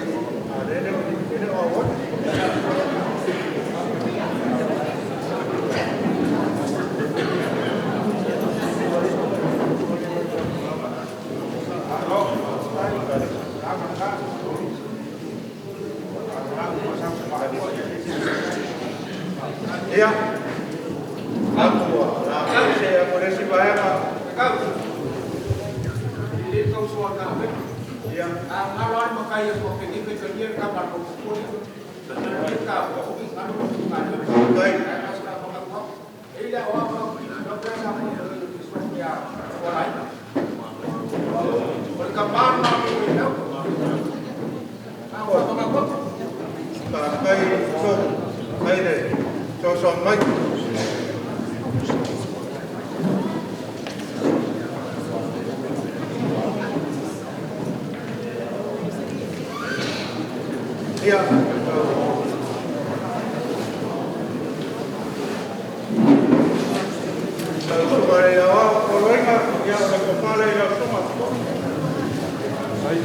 a le le o le o o. Ia, atua, la se a le si vaega. Ia, tai. Kai so kai le so so mai. Ia, tau suka le ia o poloiga, ia o le kopale ia suma. Ai.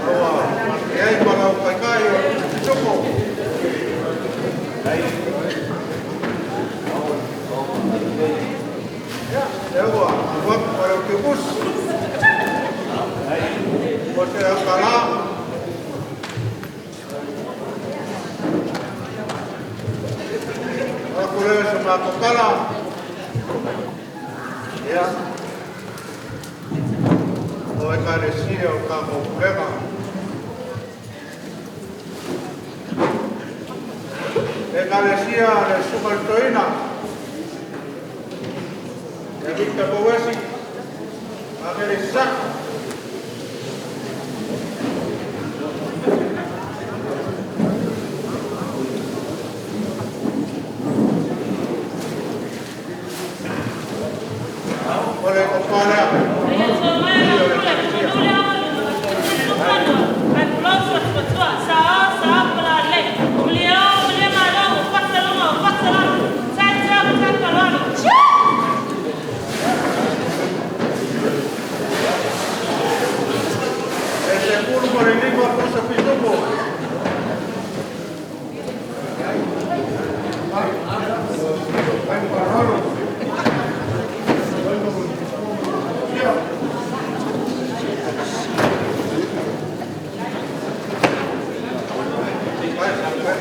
Aua, e ai malau kai kai o toko. Ia, e ua, ua o ke bus. O te akala. Aku le sa makokala. Ia. O e kalesia o ka mopulega. E kalesia le sumaltoina. E Victor Bowesi. Angele Sak. O le kopalea. E se pulu mo le lima pusa pisupo. Ia. Vai, vai,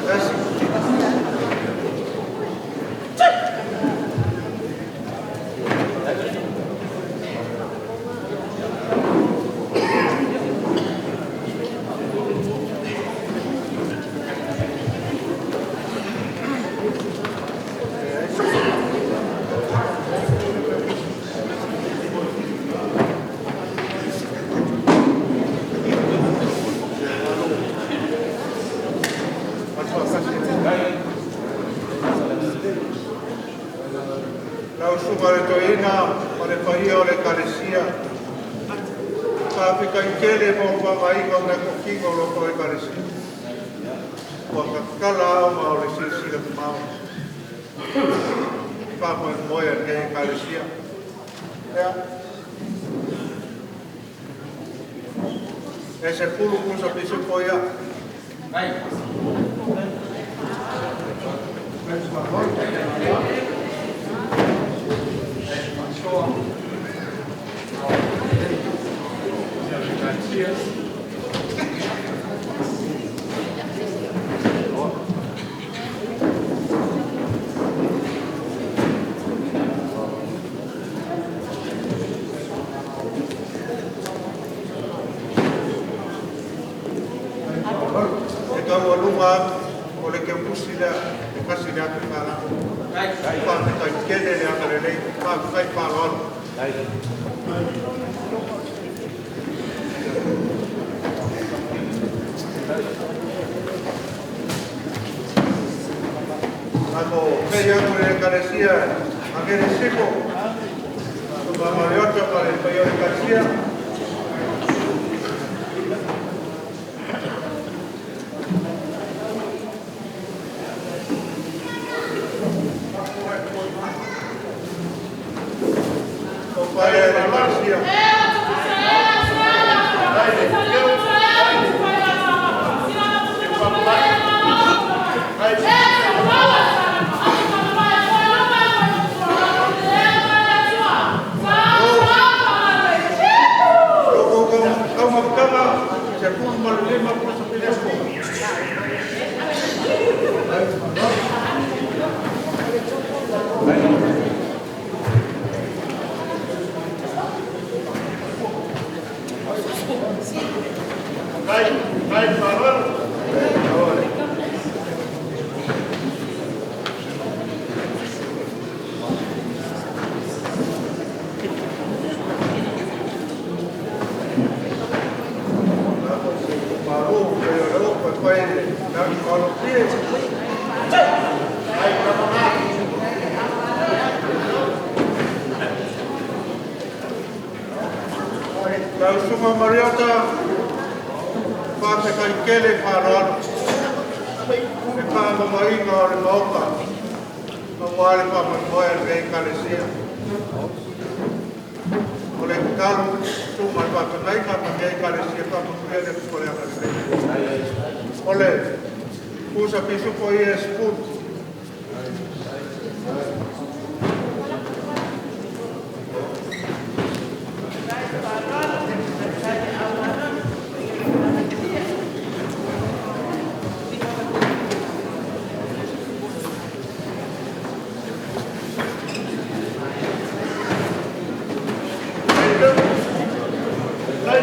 Yes. Lau suka le toina o le paia o le kalesia. Ka fika i kele mo whangainga o ngā kokinga o loko e kalesia. Ua kakala au ma o le silasila mamao. Wha moe a nei kalesia. Ia. E se pulu kusa pisu koia. E tau alunga o le ke pusi lea, e kasi lea te whāla. Wha te kai kele lea ka lelei, wha kai whāloalo. Matou fei atu i le Ekalesia Agelisiko, Susuga Mariota ma le paia o le Ekalesia. O paia i le Ekalesia. O taumafataga 15 pusa pileso. Kai, kai fa'aloalo. Malu e o le opo e fai le lagi maulofie. Kai tamama. Lau Susuga Mariota, faafetai fa'aloalo le fa'amamaina o le maota auā le fa'amoemoe a lenei Ekalesia. O le tatalo, susuga i le fa'afeagaiga ma lenei Ekalesia, fa'amanuia le Atua le agalelei. O le pusa pisupo ia e 10. Kai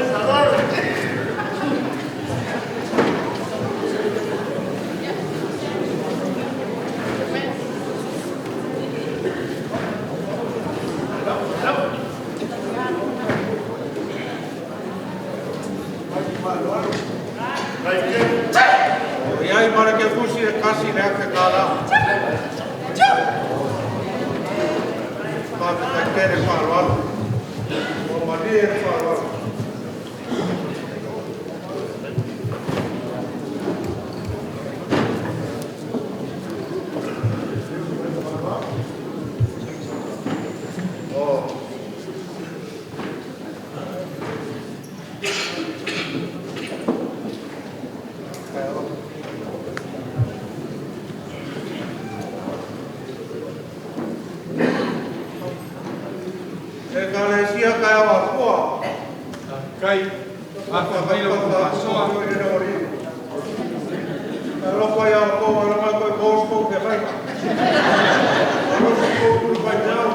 fa'aloalo. Kai ke. O iai ma le kefusi e kasi le afe kālā. Faafetai tele fa'aloalo. Ua malie le fa'aloalo. O Ekalesia kai au afua. Kai afa mai lau faasoa. Alofa ia outou ala mai koe gospel te fai. Alofa kou kulu fai tau.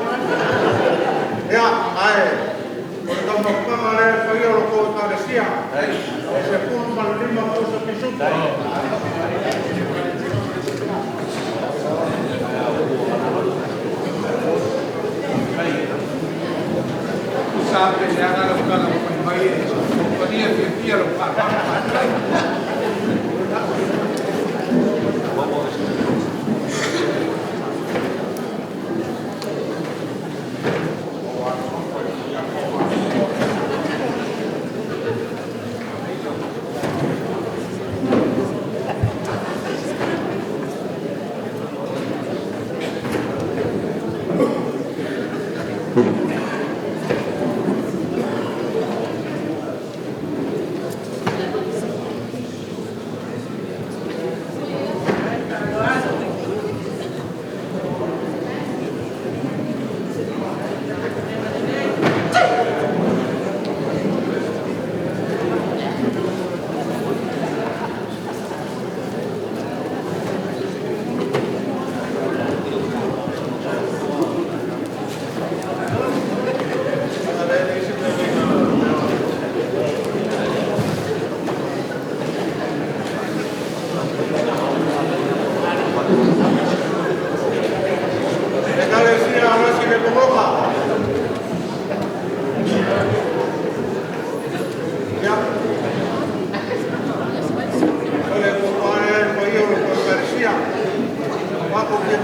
Ia, ae, o le taumafataga lea e faia o lo kou Ekalesia. E 15 pusa pisupo. Usa pe le aga lau kala o mai mai e kompania fia fia lau fa'aloalo. matou ke.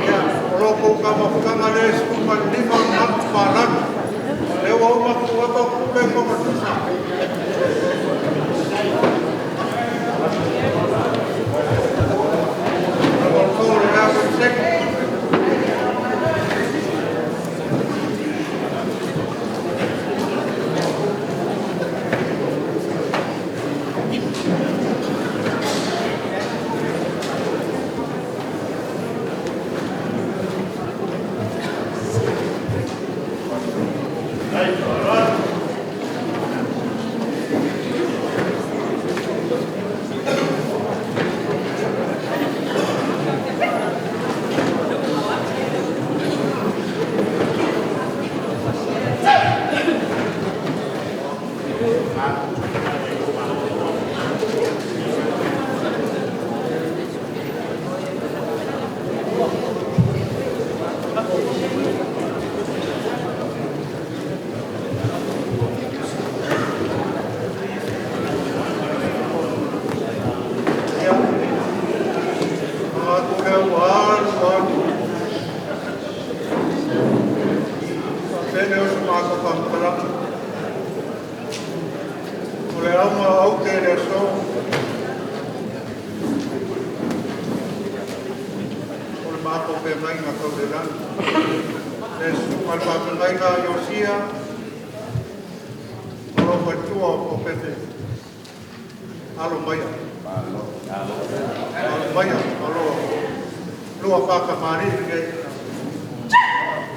Ia, o lo kou taumafataga lea e 15 o le manupapalagi. O lea ua uma tuu atu au tupe e pogatusa. O le a koneseke. Tai faaaloalo. Ia, manatu lea ua alu alu. Faapea lea o se matou faamatalaga. O le auga o aute i le aso, o le matou feagaiga tau i le lagi. Le susuga i le faafeagaiga a Iosia, o lou faletua o Polofete Alo Maia. Alo Maia, o lo lua faatamalii lenei.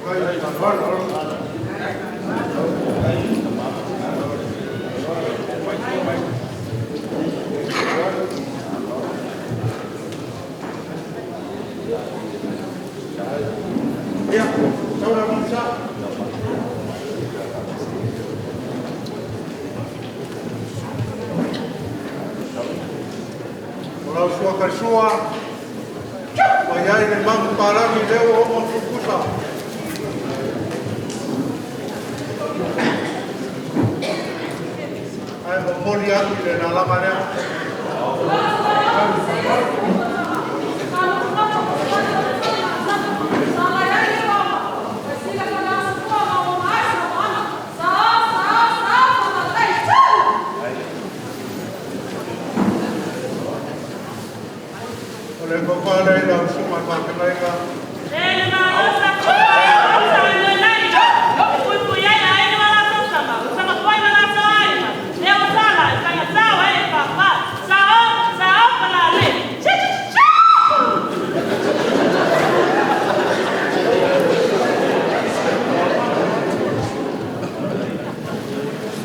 Faafetai faaaloalo. Ia, sau la Minisita. O lau sua faisua, ua i ai le manupapalagi lea ua uma ona tutusa. Ae momoli atu i le lalaga lea. O le tofa lea i lau susuga i le faafeagaiga,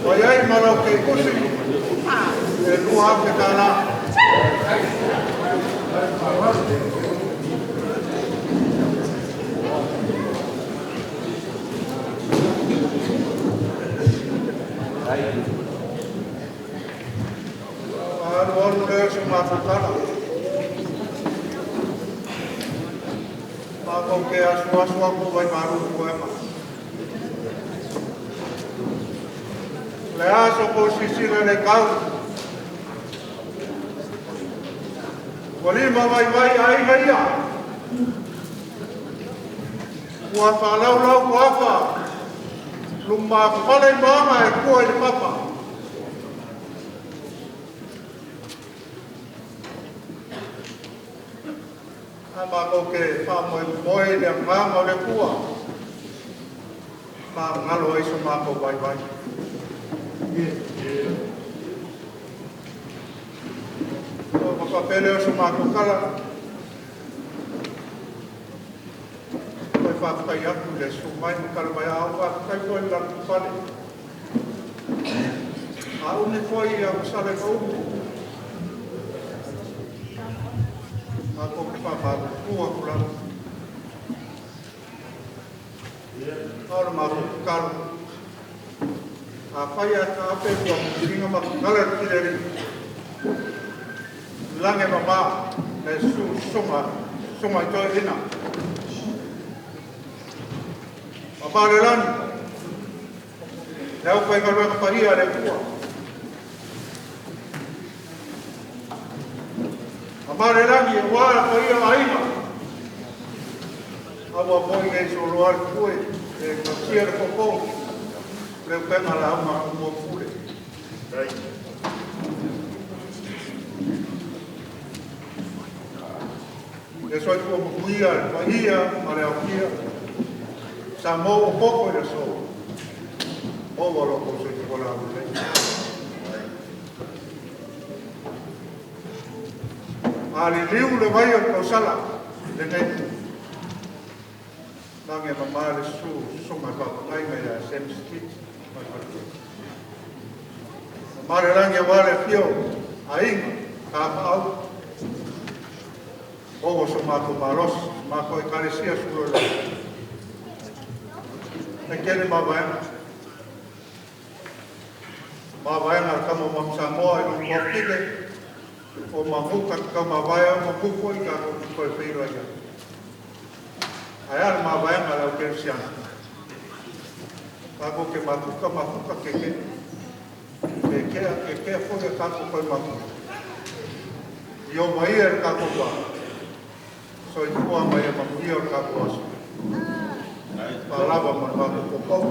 ua i ai ma lau keikusi e $2,000. Ona alualu lea o se matou tala. Matou te asuasu atu vaimalu i puega. O le a so outou silasila le tau, ua lima vaivai aiga ia, ua faalaulau toafa, lumafale i moaga e tua i le papa. Ae matou te faamoemoe i le agaga o le Atua, magalo ai so matou vaivai. Ona faapea lea o se matou tala, toe faafetai atu i le susu mai ma tala mai, a ou faafetai foi i le latou fale. A umi foi au sala e umi, matou te faamalulu atu lava. A o le matou tatalo, afai ae taape lua mutiga ma tatala le tile lagi mama le susuga susuga i toeaina. Papa le lagi, le aufaigaluega paia a le Atua. Amalelagi e wā pa ia aiga. Awa moi nei so loa le pue, e katia le popo, le upenga la ama o pule. E soi tua makuia, le paia, ma le aukia, sa mou o poko i le so, o wa loko soi tua la ulei. A le liu le vai o le kausala, le nei. Lange mama le su, sunga papakai mai a Sam Street, mai wale. Mama le lange wa le fio, a inga, ka maau. O so mako malos, mako e kalesia su lo. E kele mavaenga. Mavaenga kamo mamsamoa i lungo pike, o mamuka ka mavaea o mamuko i ka koe whiro ia. Ai ala mavaenga lau kersiana. Kako ke matuka matuka ke ke. Ke kea ke kea foia kako koe matuka. I o mai e kako wā. So i kua mai e mamuia o kako aso. Pālava ma kako popau.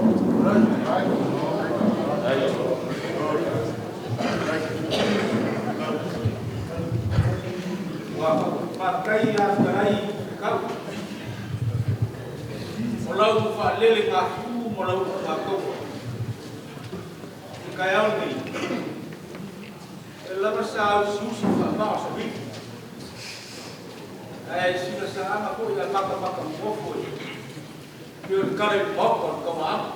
Ua whātai a tarai kau. O lau whaalele ngā kū mo lau ngā kaua. I kai au nei. E lava sa au siusi whaamao sa wiki. Ai sila sa anga po i a maka maka mwofo i. Pio le kare moko o kawa anga.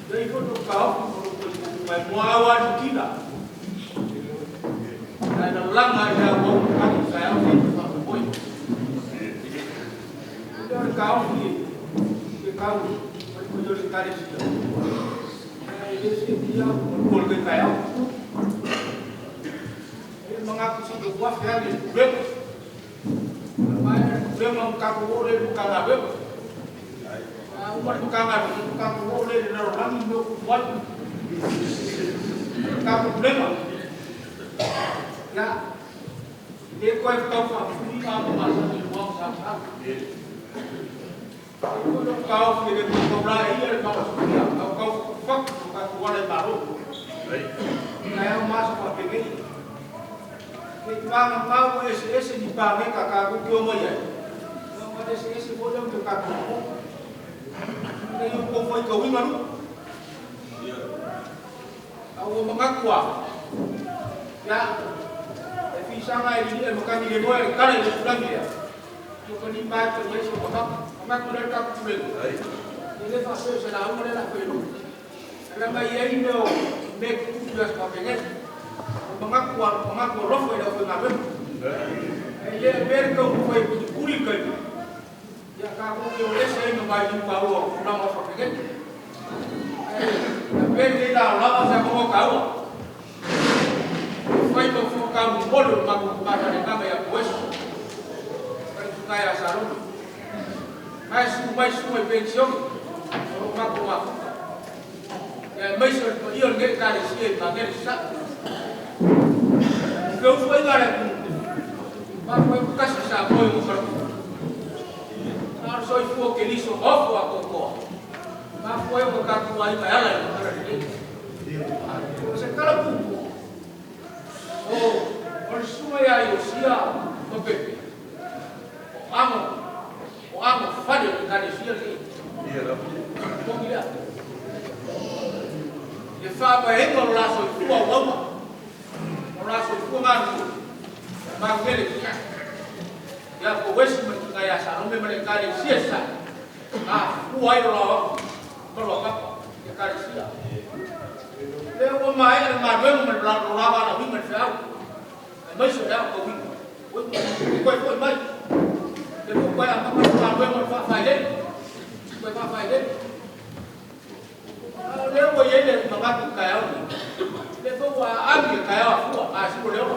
Lei koto ka ofu mo loko i mai mua au atu kina. Ai na langa i a wau kaki kai au nei te whakapoi. Leo le ka ofu i ke kau mai ko le kare sila. Ai le se kia o le kai au. E mangaku si te wafe ane problema. Mai problema o kako o le mukanga wewe. Uma mukanga mukanga o le na rangi no kuwai. Ka problema. Ya. E koe tau whakapuni ngā masa ni wau sa sa. Ko no kau ki le ko la ia le kau suia. Kau kau fak ka kuwala i maro. Kai au masa pa pegei. Ke panga pau ese ese ni pa me ka ka ku kio mai ai. No ma ese ese bo le ka ku. Nei o ko foi ka winga nu. Au mangakua. Ya. E fisanga e ni e makani le moe kare le fulangi ya. Ko ko ni pa ko yeso ko ka. Ma ko le ka ku le. E le fa se se la u le la pelu. La mai ai no me ku las pa pege. Mangakua mangakua rofo e la foi na be. E le ber ko foi ku kuri kai. Ya ka ko ke o le se no mai ni pa o fulanga fa pege. E la ber le la la sa ko ka o. Foi ko fo ka mo bolo ma ko pa ka na ya pues. Kai tu kai a salón. Mai su mai pensión. O ma ko ma. Ya mai so ko io nge ka le si ma nge sa. Ko foi ga le. Ma ko ka sa sa ko mo ka. Ar soi fu ke liso ofo a ko. Ma foi ko ka ku ai ma ala ko ka le. O se kala pu. O o suma ya yo sia o pepe. O amo fale ka le sia le. Ko mira. Le fa ba e ko la so fu o ma. O la so fu ma nu. Ma ngele sia. Ya ko wesi ma ka ya sa no me ma le ka le sia sa. Ah, fu ai lo ma lo ka ya ka le sia. Le o mai le ma we mo la la ba la wi ma fa. Mai so ya ko wi. Ko ko mai. Le ko ko ya ma ma we mo fa fa le. Ko fa fa le. Le o ye le ma ka ka ya. Le fo wa a mi ka ya fu a si ko le o.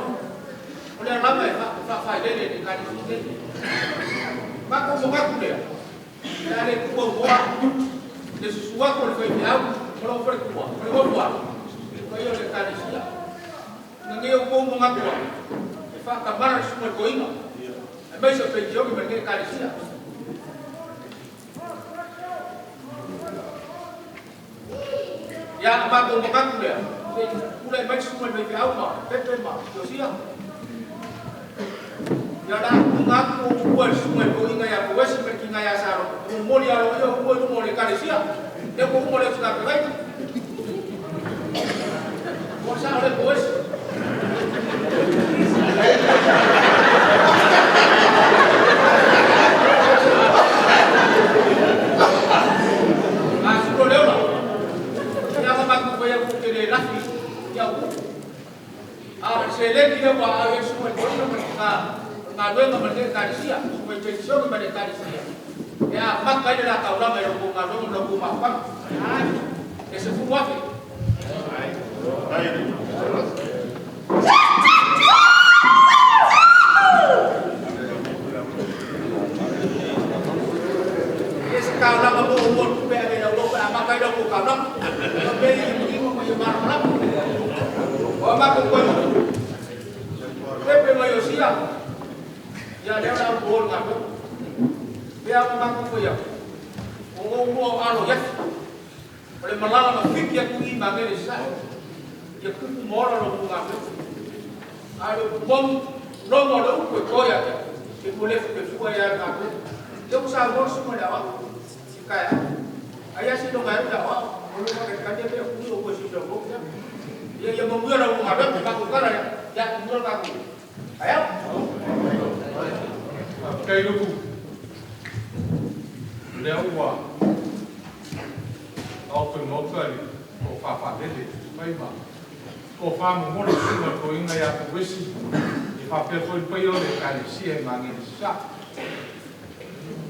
O le la mai fa fa fa le le ka ni si le. Ma ko mo ka ku le. Ya le ku ko wa. Le su wa ko le fa ya. Ko lo fa ku wa. Ko le wa. Ko yo le ka ni si ya. Ngi o ko mo nga ku. E Whakamara suma koinga. E mai se pensione ma ne kalesia. Ia ma ko makaku lea. Pule mai suma me te au ma, pepe ma, Josia. Ia la ngā ko ua suma koinga ia ko wesi me kinga ia saro. Mo moli alo ia mo mo le kalesia. Le ko mo le tuna pe Mo sa le ko wesi. Se le kile wa a yesu mo ko no ka nga lwe ma le ka sia mo te so ma le ka sia ya ma ka le la ka ula me lo ko nga lo lo ko ma pa e se fu wa fe e se ka ula ma mo mo pe le lo pa ma ka lo ko ka lo lo pe ni mo mo ma la o ma ko ko Pepe ma Yosia. Ya le la bol nga ko. Be a ma ko ya. O o alo ya. O le malala ma fiki ya ku i ma ngele sa. Ya ku ku mora lo ku nga ko. Alo bom no mo lo ku ko ya. Ke ku le fu fu ya nga ko. Ya ku sa mo su mo la wa. Si ka ya. Aya si no ga ya wa. O lo ka ka dia ku lo ko si lo ko ya. Ya ya mo lo ku nga ko ka ku ka ya. Ya ku lo ka ku. Ayo. Kai luku. Lea ua. Au pe moka li ko whawhalele. Mai ma. Ko whamu mole suma ko inga ia ko wesi. I whapea foi pai o le kalesia e mangere sa.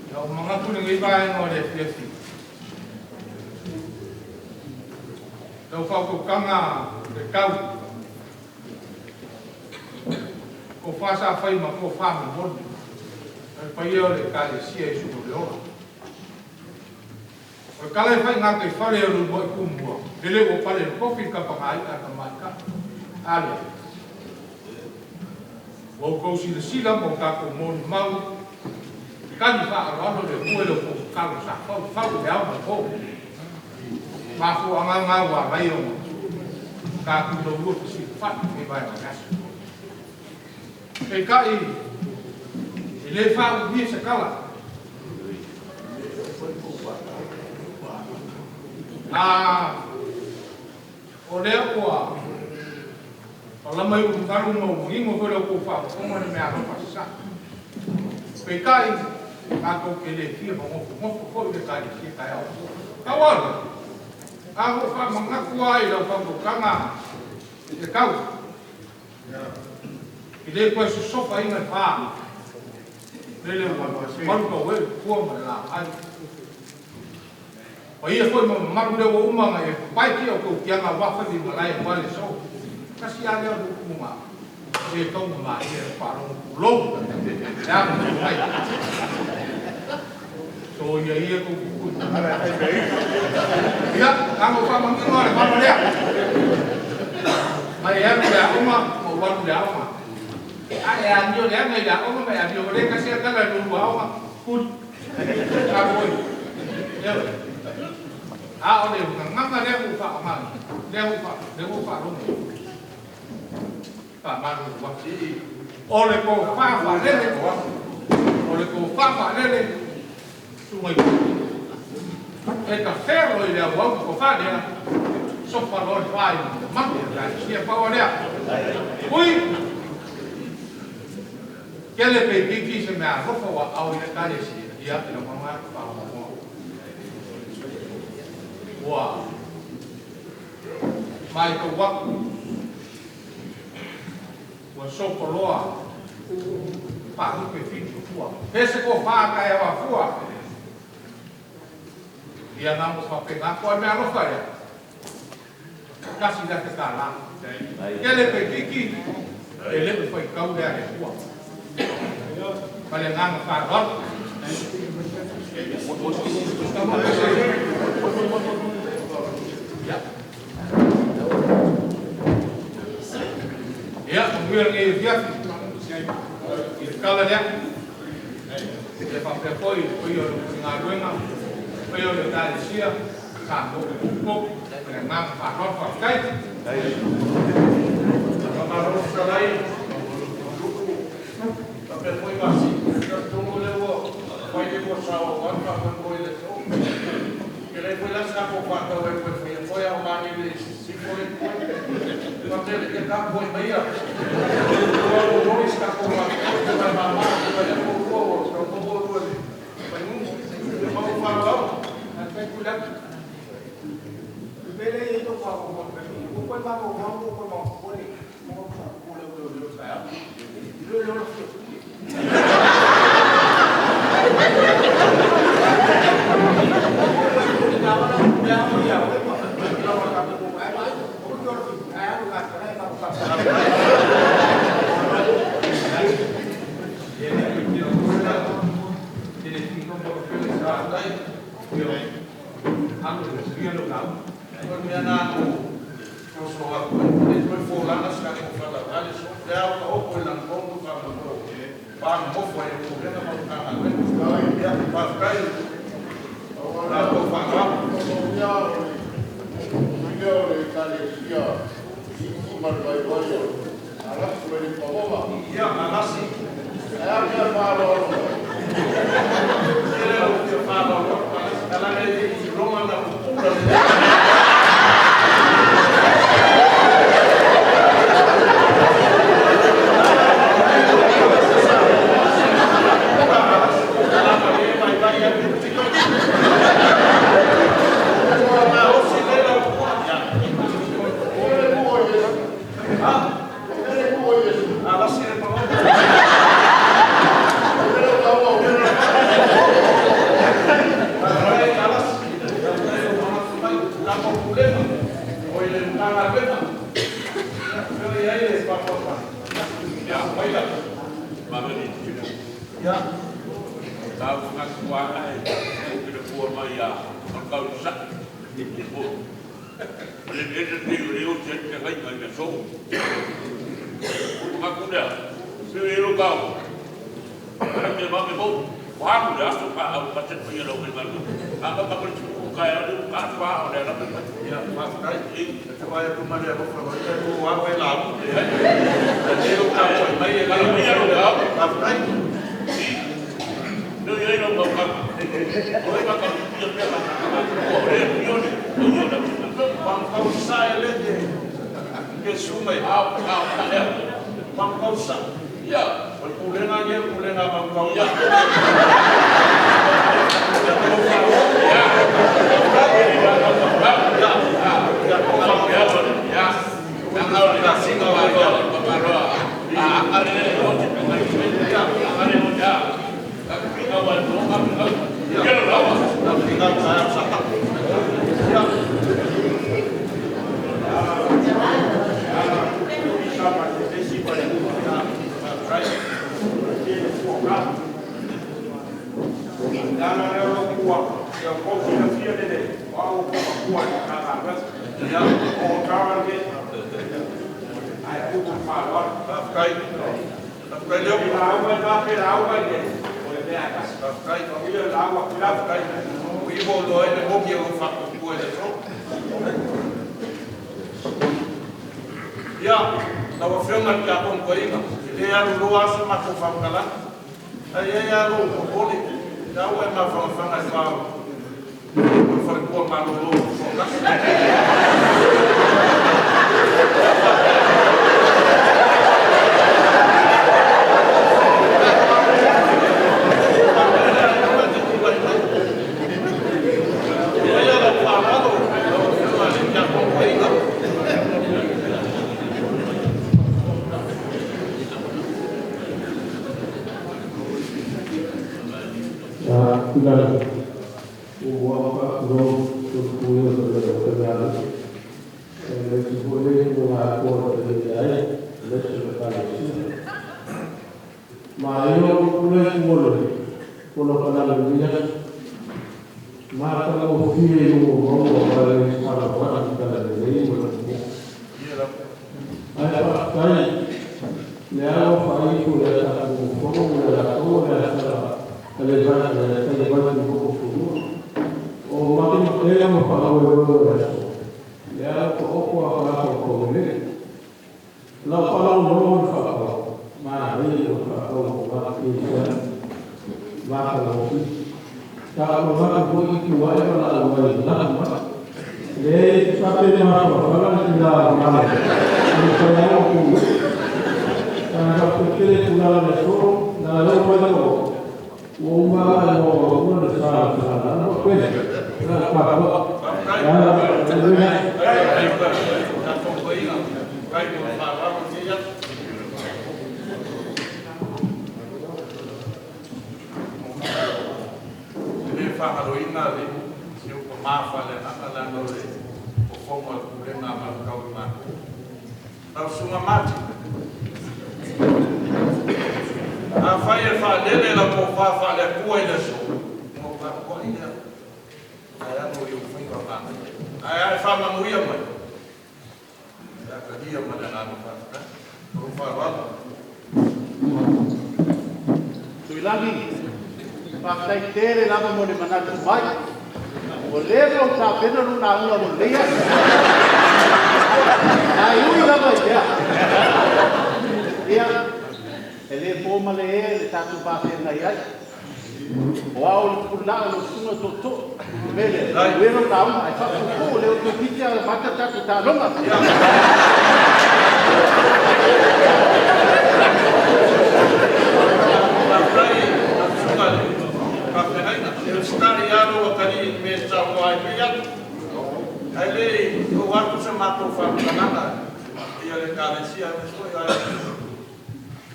Ia o mangapu le ngai vaenga o le fiafi. Lau whaukokanga le kau. Ko whasa whai ma ko whamu mole. Pai o le kalesia e sumo le ora. O kala e whai ngā kei whare o lumoi kumua. Lele o pale le kofi ka pangai a ka mai ka. Ale. O kou sila sila mo kako moni mau. Kani wha aro le hue le ko kalo sa fau fau le au ma ho. Mafu anga ngā wā mai o. Ka kulo ua pasi whai me vai ma nasu. Pe kai i le wha uhi se kala. A o lea ua o lama i ulukalu ma uingo foi leo kou whapakonga ni mea alofa sa. Pe kai kākou ke le fia mangofo ngofo foi le kai le fia kai au. Kau alu, a ho wha mangaku ai lau whakokanga i te kau. I le koe sosofa inga wha. Lele ua maru ka wele kua ma le la ai. O ia foi ma maru leo o umanga e pai ki o kou kianga wafa ni malai wale so. Kasi a leo luku munga. E tonga ma ia e wharongo pulou. Le amo te mai. So ia ia kou kuku. Ia, amo wha mangingo le wano lea. Mai e aru le aonga, ma waru le aonga. A e anio le anga i le aonga, ma e anio le kasi a kala lulu aonga. Kuri. Ka koi. Leo. A o le nganga le u fa ma le u fa le u fa ro fa ma ro wa o le ko fa fa le le o le ko fa fa le le su mai e ka ferro ile wa ko fa le so fa lo fa ma la sia pa o le ui ke le pe ki ki se me a ro fa wa au ile ka le si ia te lo ma fa wa ua mai ka waku ua sopoloa pahu pe fitu fua pese ko wha ka e wa fua ia ngā mo whapenga koe mea alofa ia kasi la te tā la ke le pe kiki e le whai kau lea le fua ma le ngā wha roa. Ia, o mea nge fiafi. I le tala lea. E faapea foi le paia o le aufaigaluega, paia o le Ekalesia, Samoa ua pupupu, ma le agaga faaaloalo. Faafetai. Faamalo le fetalai, Lupu faapea foi Masi. Talitonu o lea ua fai le lua sao aua le faamoemoe i le aso. E leai foi la se tatou faatau e toe faia foi a o mani le sisifo le ipoi. Faapea le ia tapuai maia. Ua loloi se tatou faamoemoe e mama i le ua taumaua lua le faigugu. Ma lou faaaloalo. Faafetai Tuilaepa. Pele e to fa ko ko ko ko ma ko ko ko ma ko le ko ko ko le le le sa ya. Le le le. O le mea na soso atu ai, e toe folaga se tatou faatauga le so. Le ao ka oko i lagotonu faamoemoe pa nofo ai e Pulega ma Matagaluega. Ia, faafetai la outou faaaloalo. Ia o le Ekalesia i ma le vaivai o alasi mai le pagoga. Ia, alasi. Ae a mea faaaloalo mai? Ia le lau fia faaaloalo atu alasi. Ala le iloga na pupula le. O le mua o Iesu. O le mua o Iesu. O le taua o Tau ngaku ai e le pua mai a o kau sa i te po. Le le le le le o te te ngai ngai na so. O ngaku lea, se e lo kau. Ara me ma me mo. Wa mu le aso pa au pa te pa lo me ma. A ka pa ko tu ka ya lu ka fa o le la me. Ia, faafetai. E te vai atu ma le alofa mai e o au e la amu. E le o tapuai mai e le Ia lo kau. Faafetai. No ia lo kau ka. O e ka ka ia pe ka ka. O le io ni. O ia la. Pangkausa e le te ke sumai. Au au ka le. Pangkausa. Ia. O le pulega ia, pulega pangkau. Ia. Ia, lau afioga i le tiakono toeaina, e le alu loa se matou faamatalaga. Ai ai lava lou popole, e au e mafanafana i faa o le faletua malolo o Tutoatasi. Ia lau faaaloalo lau afioga i le tiakono toeaina. Tuilaepa, ua faatulou tolupuia o le Tamialo, e le foi le ua atoa le ai, le se le kalesia. Ma io le molo, kolo kana le mia, ma ka o fie i o mo o le sala wa ka le le mo le mo. Ai pa kai Le alo fa'aifu i le tatou fono ma le latou le asala a le tali mai mo fulua. O makemakega ma fa'aueueu o le aso, le alo to'opo a fa'afaufau lelei. Lau fa'alogologo i le fa'apau, manaia o le fa'apau o ga i matagofie. Sa ou manatu foi i tua'i ma la'au ai lanu mai. Leai sa pe mafaufala le tila malo. O le faiaga o ku. Sa fa'apepele tulaga le aso, na leo mai o ua uma ae ua le sa sa na pe. Na pa Le fa'agaloina le si ou pamā fa'aleagaga leaga o le fofoga o le pulega a malukau i matou lausuga mati. Afai e fa'alele lau tofā fa'aleatua i le aso mo tapua'i lea ae ago i ou faiva manaia ae ae fa'amanuia mai e atalia ma le agaga fa'afetai o lou fa'aloalo. Tuilagi, faafetai tele lava mo le manatu mai. Ua leva ou tapena lou lauga mo lenei aso. Ae ui lava i lea. Ia, e lē po ma le ē le tatou vafeagai ai. O ao le pulaa o lau susuga tootoo. Le mea lea, ue lou lauga ae faapuupuu le o toeitiiti amata tatou taaloga. Faafetai lau susuga le faafeagaiga e usitai alo atalii i mea e saunoa ai pei atu ae lei ou atu sa matou faamatalaga ia le Ekalesia aemaise foi o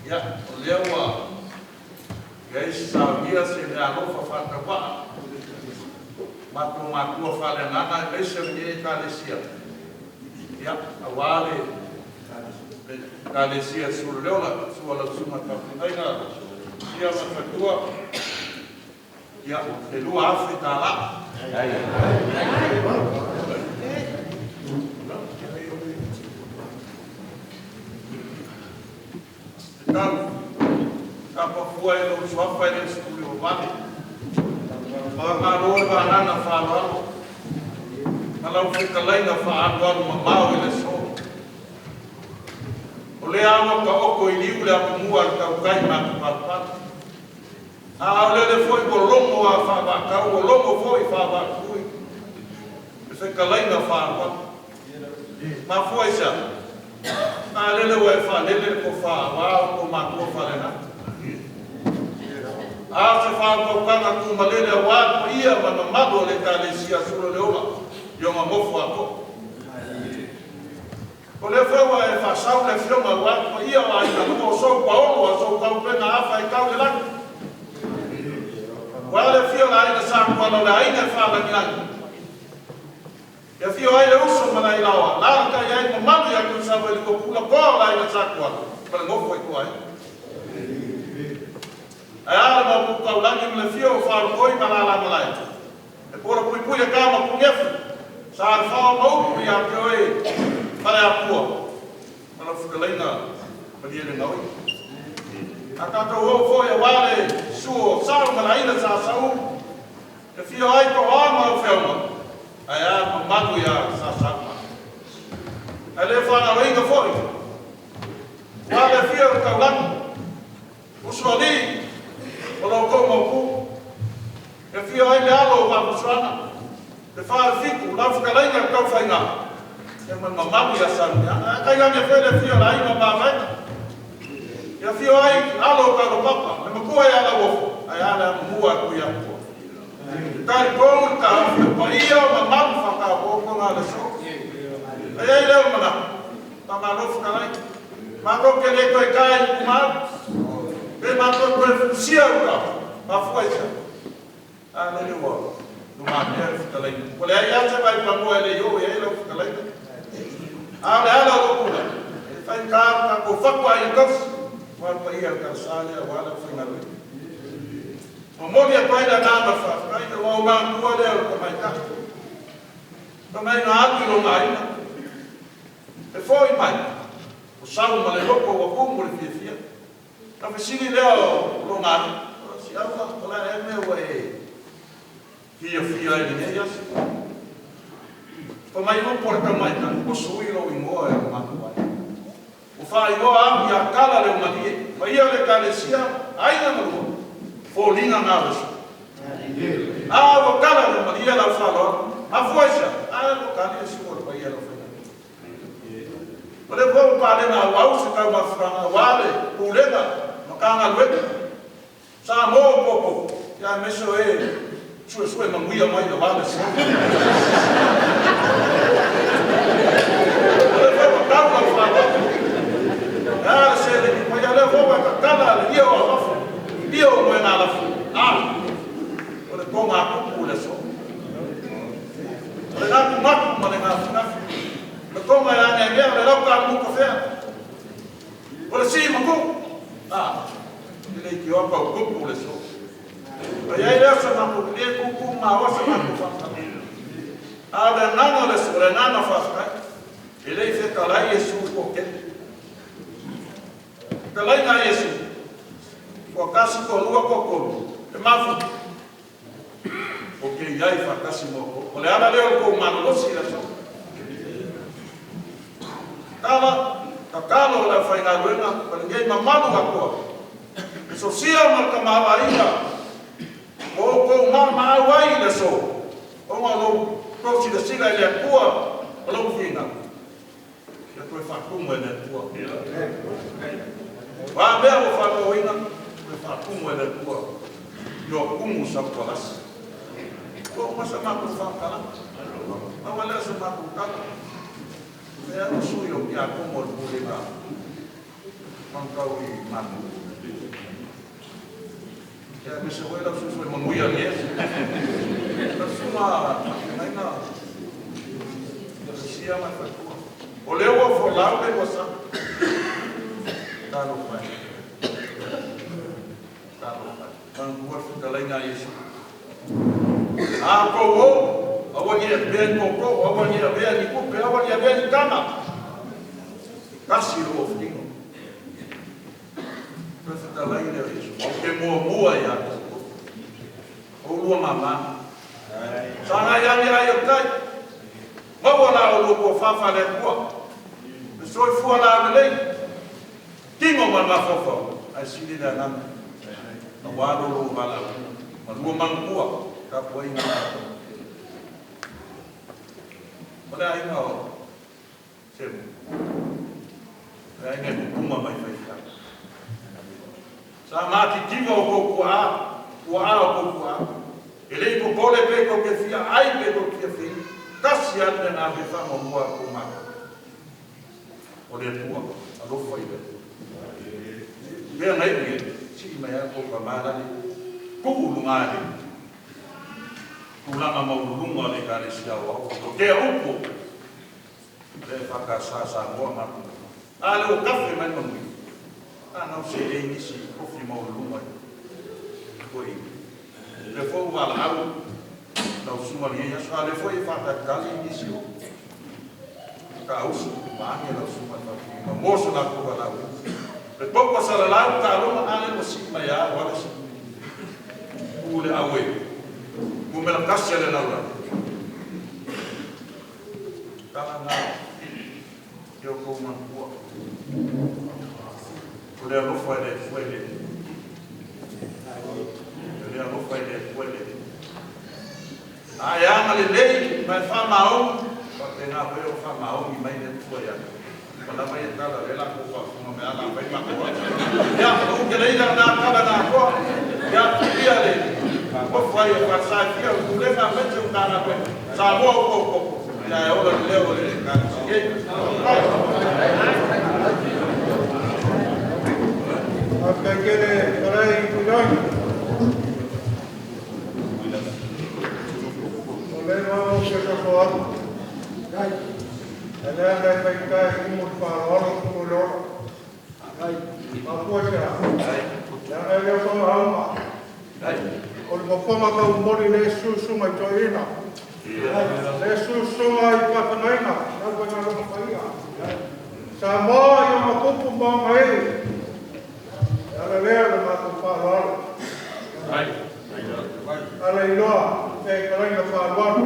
ia o lea ua iai se saunia se meaalofa fa'atauva'a matou matua faaleagaga aemaise o lenei Ekalesia ia auā le Ekalesia Suloleola sua lau susuga faafeagaiga ia ma le faletua ia e $2,000. E tau tapafua e lou suafa e le usi o vale. Faamalo le vagana fa'aloalo ma lau fetalaiga fa'alualu mamao i le aso. O lea ua ta'oto i liu le apomua a le tautai matupalapala. A o lele foi ua logo a fa'avaatau ua logo foi fa'avaatui le fetalaiga fa'aloalo. Mafua i se a lele ua e fa'alele le tofā auā o tou matua fa'aleagaga. A o se fa'autautaga tumalele auā le paia ma le mamalu o le Ekalesia Suloleola i ona nofo a to'o. O lea foi ua e fa'asau le afioga auā le paia o aiga lua o sou paolo a sou taupega afa i tau le lagi. Ua le afio le aiga Sakuala o le aiga e fa'alagilagi. E afio ai le uso ma le ailaoa, lalatai ai mamalu ia Tuisava i le tuapula toa o le aiga Sakuala ma le nofo ai tua ai. Ae a le mapu taulagi ma le afio o Faalotoi ma lala malae. E pola puipui le kama punefu. Sa le fao ma upu ia te oe fale apua. Ma lau fetalaiga malie le gaoi. A tatou oo foi auā le susu o Sao ma le aiga Sa Sau. E afio ai Toa ma au feauga. Ae a mamalu ia Sa Sau. Ae le fa'agaloina foi. Ua le afio o le taulagi. Usoalii o lo outou maupu. E afio ai le alo o Vaafusuaga. Le falefitu, lau fetalaiga le taufaiga. E ma mamalu ia Salupeaga. Ae tainane foi le afio o le aiga Mavaega. E afio ai alo o Kalopapa, le matua ia Lauofo, ae a le amomua atu ia Atua. E talitonu le taofi o paia o mamalu fa'ataototoga le aso. Ai ai lea o le manatu, faamalo fetalai. Matou te le toe tae i tumau, pe matou toe fusia uta, mafua i se a lele ua lumamea le fetalaiga. Ua leai lava se vaipanoa e le i oo i ai lau fetalaiga. A o le ala o lou tulai, e faigata le tatou fatu aiga tausi, aua le paia o le talasa lea aua le aufaigaluega. Momoli atu ai le agaga o le faafetai, ua ou manatua lea o le tamaitai. Fai mai na alu i lona aiga, e fo'i mai. O sau ma le loko ua kumu le fiafia. Na fesili lea o logalii, Siaula, o le a ea le mea ua e fiafia ai i lenei aso? Fai mai upu a le tamaitai, Ua sui lou igoa e lo matou aiga. Ua faaigoa au ia Kala-leo-malie, paia o le Ekalesia, aiga na lua, foliga na o le aso. A ua kala-leo-malie lau faaaloalo, mafua i se a? A ua tali le sua o le paia o le aufaigaluega. O lea foi ua palena auau se taumafataga aua le Pulega, Matagaluega, Samoa ua popo, ia aemaise o e suesue manuia mai aua le aso. O lea foi ua tau lau faaaloalo, e a le seleni mai, a o lea foi ua e tatala le ie o au afa, ie o moegalafo, a o le togakupu i le aso. O le natunatu ma le gafigafi, o le toga e ageagea, o le lautaamutafea, o le sii matuu, a, e leitioa tautupu le aso. Ona i ai lea o se matou, e le tutu maoa se matou faamatalaga. A o le agaga o le aso, o le agaga faafetai. E le i fetalai Iesu i le toatele. Fetalaiga a Iesu, toatasi, toalua, toatolu, e mafuta. Ou te i ai faatasi ma outou. O le ala lea o le tou malolosi i le aso. Tala, tatalo a le aufaigaluega ma lenei mamalu atoa, le sosia ma le tamaoaiga ua outou malumaau ai i le aso, ona o lo outou silasila i le Atua ma lou finau, ia toe faatumu e le Atua. O a mea ua faatoina, toe faatumu e le Atua i o tumu sautualasi. Ua uma sa matou faamatalaga. Pau lava lea o se matou tala. E au sui o tiakono o le pulega manukau i Matu. Ia aemaise foi lau susu e manuia nei aso. Lau susuga faafeagaiga Sia ma le faletua. O lea ua folau le lua sa. Talofa e. Talofa e. Manatua le fetalaiga a Iesu. A outou o, aua ne i avea ni tootoo, aua ne i avea ni tupe, aua ne i avea ni tama. Tasi lo ofutino. Toe fetalai lea o Iesu. Ou te muamua ia te outou. Oulua mama. Sagai ane ai o le tai. Maua la oulua tofa faale-Atua. Le soifua laulelei. Tino ma le mafaufau, ae sili le agaga aua lo lou valaauina. Malua manatua tapuaiga a tatou. O le aiga o Semu, o le aiga e pupuma mai faifeau. Sa matitiva o tou tuaa, tuaa o tou tuaa. E le i popole pe tou te fia ai pe tou te fia feinu. Tasi lava le mea na ave ai faamuamua a tou matua. O le Atua, alofa i le Atua. Pea na iu i ai, sii mai lava tou tama lale, tuu i luga le tulaga maualuluga o le Ekalesia Aoao, o tea upu le EFKS Samoa ma A lea ua kafe mai le manuia, a na ua seelei nisi i tofi maualuluga i toeaina. O lea foi ua valaau lau susuga i lenei aso, a o lea foi e faatalitali nisi o Tausu vaeane lau susuga i le Faletupe mo so latou valaauina. Le popo salalau taaloga a lea ua sii mai a ua le tu le aue numera tasi a le lalolagi. Tala na i outou manatua. O le alofa e le Atua e le O le alofa e le Atua e le A e agalelei ma e faamaoni, faapena foi ona faamaoni mai le Atua ia te oe. Ua lava ia tala, o lea la tou faafofoga mai a la fai matou atu. Ia, ou te leila lena tala na atoa. Ia, tulia le nofo ai o Falesa e fia o le Pulega aemaise o Matagaluega. Samoa ua tou toto, ia e ola le leo o le Ekalesia. Faafetai tele fetalai Tuilagi. O lea ou te soso atu, e leaga e faigata e tumu i le faaaloalo tupu i le ola. Mafua i se a? Leaga e le o soona auma. O le fofoga taumoli le susuga i toeaiina, le susuga i faafeagaiga, le aufaigaluega paia. Samoa i ona tupu ma ona ee. E ala lea le matou faaaloalo. Ala iloa e kalaiga faaaloalo.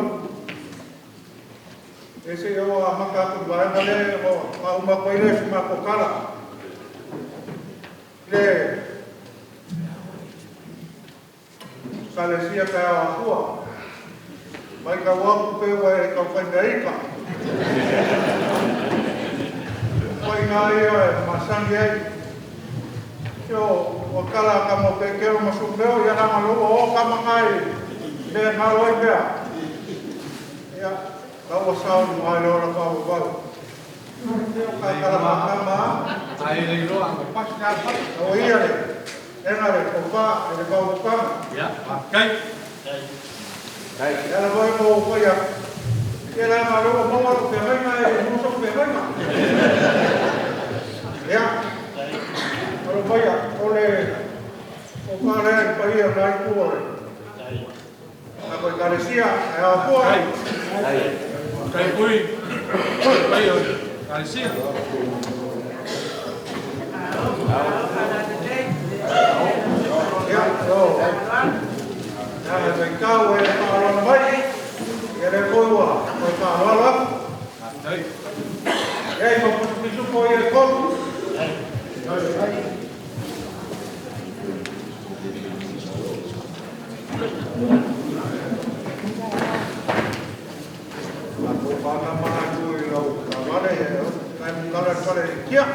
E se i o amata atu i vaega lea o faauma atu ai lea si matou tala. Le Ekalesia Taeao Afua, mai tau atu pe ua e taufai mea ika. Ituaiga ia e masani ai. Io, ua tala a tama o Petero ma Sumeo, ia leaga o lea ua o tama na i mea e galo ai mea. Ia, la ua sao i luga i le ola faaauau. Ia, o ka tala faatama lava. Ai le iloa ma pasi na pasi. O ia le ega le tofa i le faautautaga. Ia, faafetai. E ala foi ma ou fai atu, ia leaga o lea ua maua lau feagaiga e maua sau feagaiga. Ia, alo maia, o le tofa lea i le paia o lena itu o le tatou Ekalesia, ae ao afua. Faafetai foi paia o le Ekalesia. Ia, o, leaga e vaitau e faaaloalo mai, ia lea foi ua toe faaaloalo atu. Faafetai. Ia, i ma pisupisupo ia e tolu. Matou faatamala atu i lau taavale, tae mutala i le fale kia.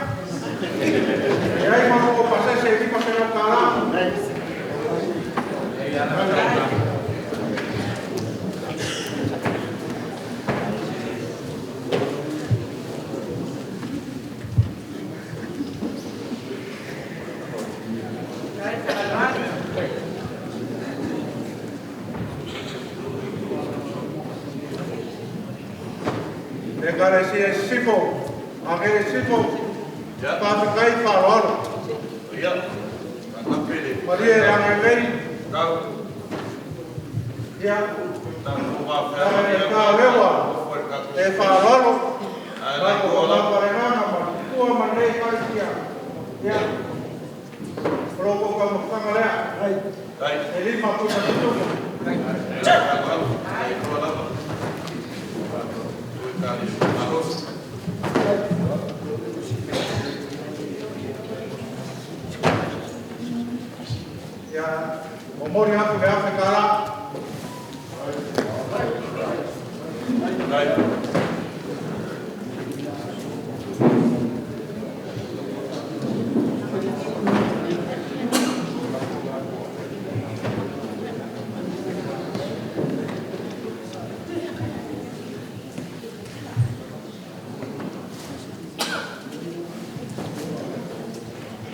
E ai ma lou pasese e $500. Ekalesia i Sisifo, age i Sisifo, faafetai faaaloalo. Malie agalelei. Ia, ta o lea ua e faaaloalo, matou faamavaega ma tua ma lenei Ekalesia. Ia, o lo outou taumafataga lea, e lima puna pisupo. Ia, momoli atu le $1,000.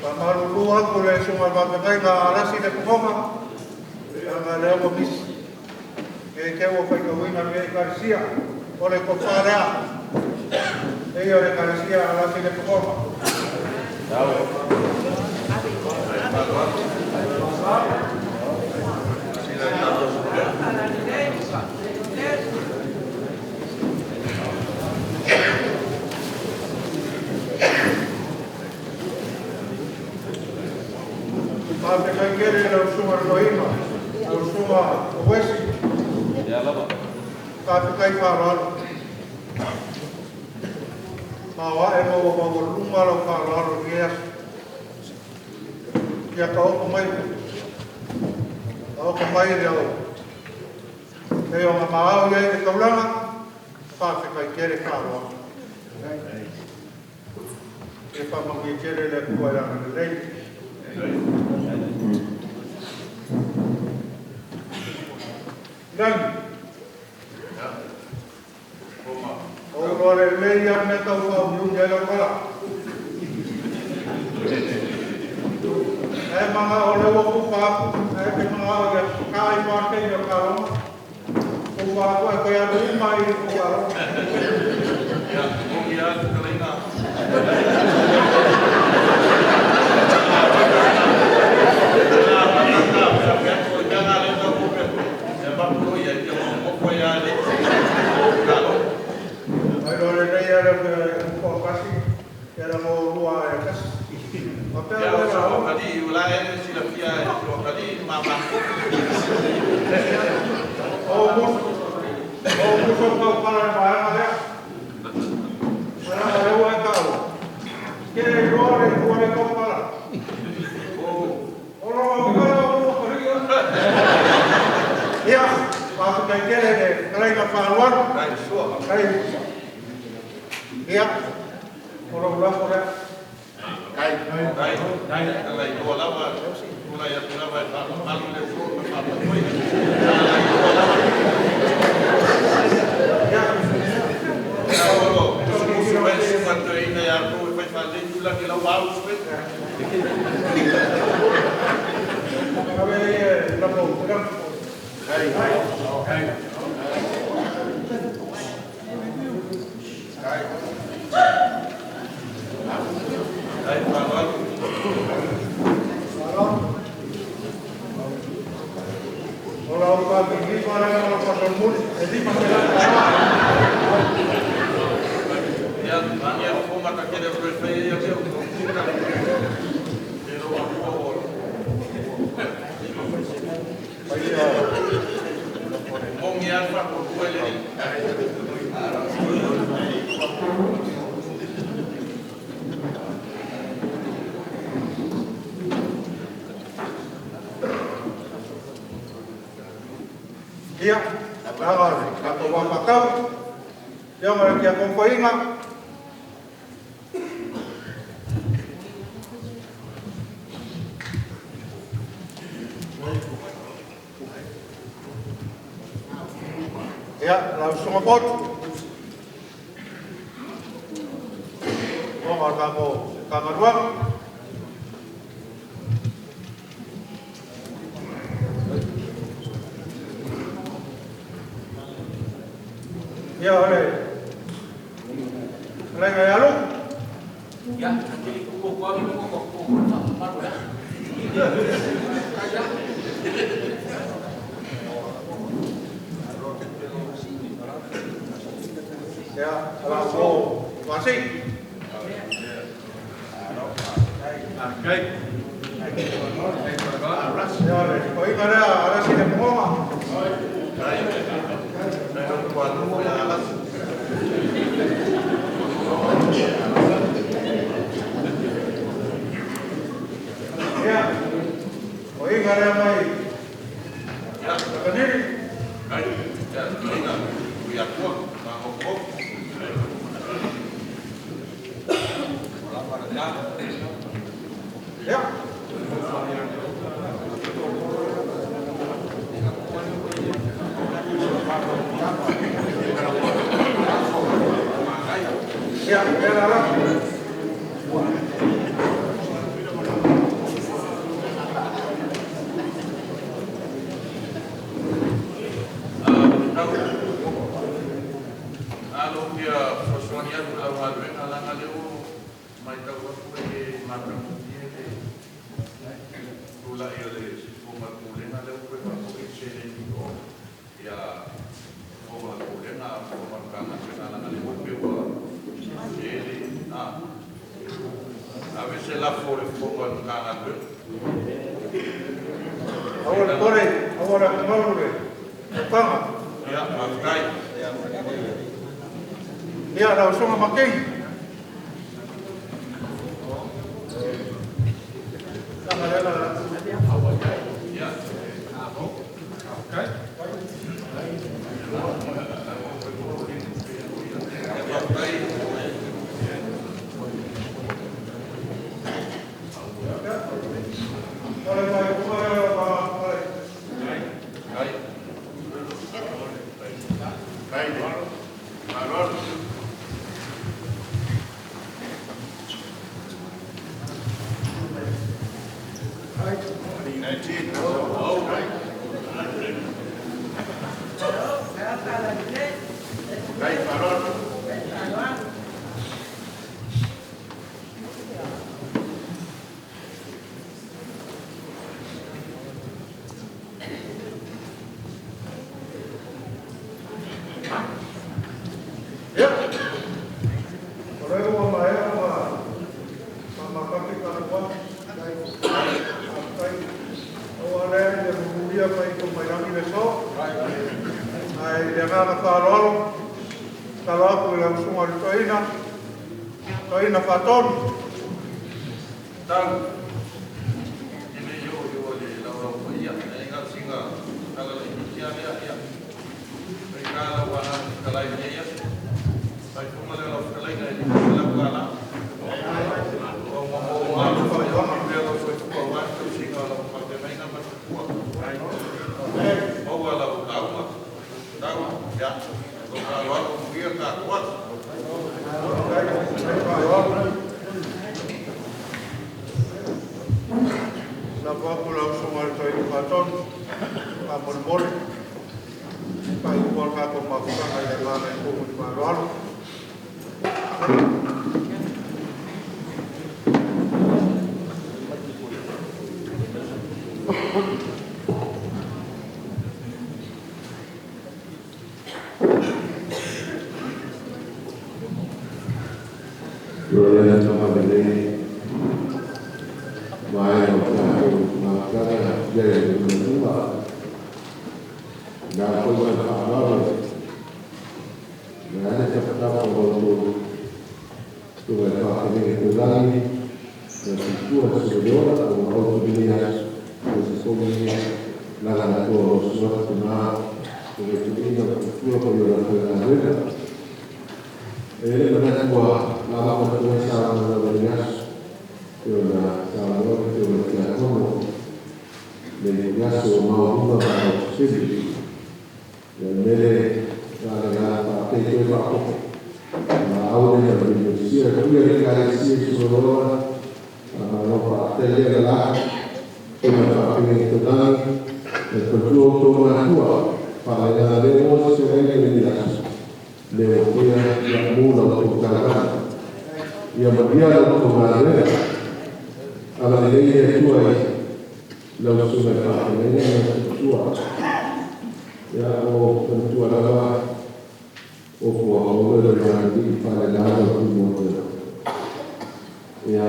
Faamalulu atu le susuga i le faafeagaiga a Alasi le Fofoga, leaga lea ua misi. Ne i te i ua faitauina lenei Ekalesia, o le tofa lea. E ia o le Ekalesia a Alasi le Fofoga. Faafetai tele i lau susuga i le Toeaina, lau susuga Uesi. Faafetai faaaloalo. Maoae ma ua maualuluga lau faaaloalo i lenei aso. Ia taoto mai, taoto mai le au pei ona maao i ai le taulaga, faafetai tele faaaloalo. Ia faamanuia tele le Atua i le agalelei. Lagi. O loa lelei lava mea tau faaumiumi ai lau tala. Ae manao o lea ua kupa atu, ae te manao ia taai ma taimi o taaloga. Kupa atu ae toe alu uma i le taaloga. Mai loa lenei ala toatasi, ia Ati ula e silafia e kali ma O musu. O musu kau pala le vaega lea. Vaega lea ua e taua. Ke iloa le itua le kau pala. O lo o kala o ua karia. Ia, faafetai tele le fetalaiga faaaloalo. Ai sua. Ai. Ia, o lou lafo lea. Ai ai ai ala i tua lava tulai atu lava e faamamalu le uso ma faapapoi. Ala i tua lava. Ia. Ia olo musu mai suka toeina ia tou e fai faalelei tulagi lau au sue. Ave e lafo tulaga. Ai Ai. Ai ai faaaloalo. O lau faapigifo lea ma lau faasolomuli, e 500. Ia mania fofo matakele o toe fai ia mea o tautina. E lo atua o Mongi alfa ko tua le ni. Ia, laga le tatou vapatau, ia ma le tiakonofoaiga. Ia, lau susuga poto. O tatou Matagaluega. Ia, o le fetalaiga ia Luku. Ia, atili ku ko ko ko ko ko malu ya. Kaya. Ia, ala o Vasi. Okay. Ia, le toiga lea, Alasi le Pogoga. Ai ai o tua nu ia alasi. Ia, o iga lea mai. Ia. Takaniri. Ai ia toeina ia tua ma ko. Ia. Ia, ia la la. Alo ia fesoasoani atu lau galuega laga lea ua maitau atu e matagofie le tula'i o le sifoga o le pulega lea ua toe faafo'i le seleni o ia fofoga o le pulega fofoga o le Matagaluega laga lea ua pei ua tele a ave se lafo o le fofoga o le Matagaluega. Aua le pole, aua le atugalu le tautaga. Ia faafetai. Ia, lau susuga Makei. Tanga lea la. Ia. Okay. Ia faafetai. O le faaiuga lea o la ole. Ai ai faaaloalo. Ai faaaloalo. Ia. O lea ua maea ma makati talanoa. paia mai tu mai langi le so. Ai le agaga faaaloalo, talo aku i le usuga o le toeaina, toeaina faatonu. Tau, e le i oo i o le laulau paia, e na o sina tala laitiiti lava lea, ia. Faigata lau aana e fetalai i lenei aso. Faaifoga lea o lau fetalaiga e $500. O maumauga alofa ia manuia lou soifua aua le tausiga o lau faafeagaiga ma le faletua. Maua lau lauga. Tau, ia, lou faaaloalo, manuia le tatou aso. Lafo atu lau susuga i le Toeaina Faatonu, faamolemole, faaiuga o le tatou mafutaga i le agaga e tu ma le faaaloalo. Gloria a Tama Lelei, mai o tātou mafutaga ia i le Atua. Ngā koe mai whaamaro, ngā ane tapatapa o tō tō e whāwhenenge tō langi, ngā tutua se leora o ngā auto mini aso, o se somi langa na toa o suata te mā, o le tuina o tutua ko i o rātou ngā rena. E le manatu ua lava ma tua sa na na le aso, te o na sa loa te o na te atono, le le aso o maua ma o sili. Ia mele ngā le ngā wha te toe whapopo. Ngā aure na le sia kuia le ka le sia suoloa, a ngā wha te le la la, o ngā whapenge te langi, e kontua o tō matua, wha le ngā le o se le le le aso. Le o koia ia mūna o tō tāngata. Ia maria lau tō ngā rera, ala le lei e tua i lau sunga e whapenge ngā tua. Ia o tua lava o fua maua le ngā li whale lava o tu mō te. Ia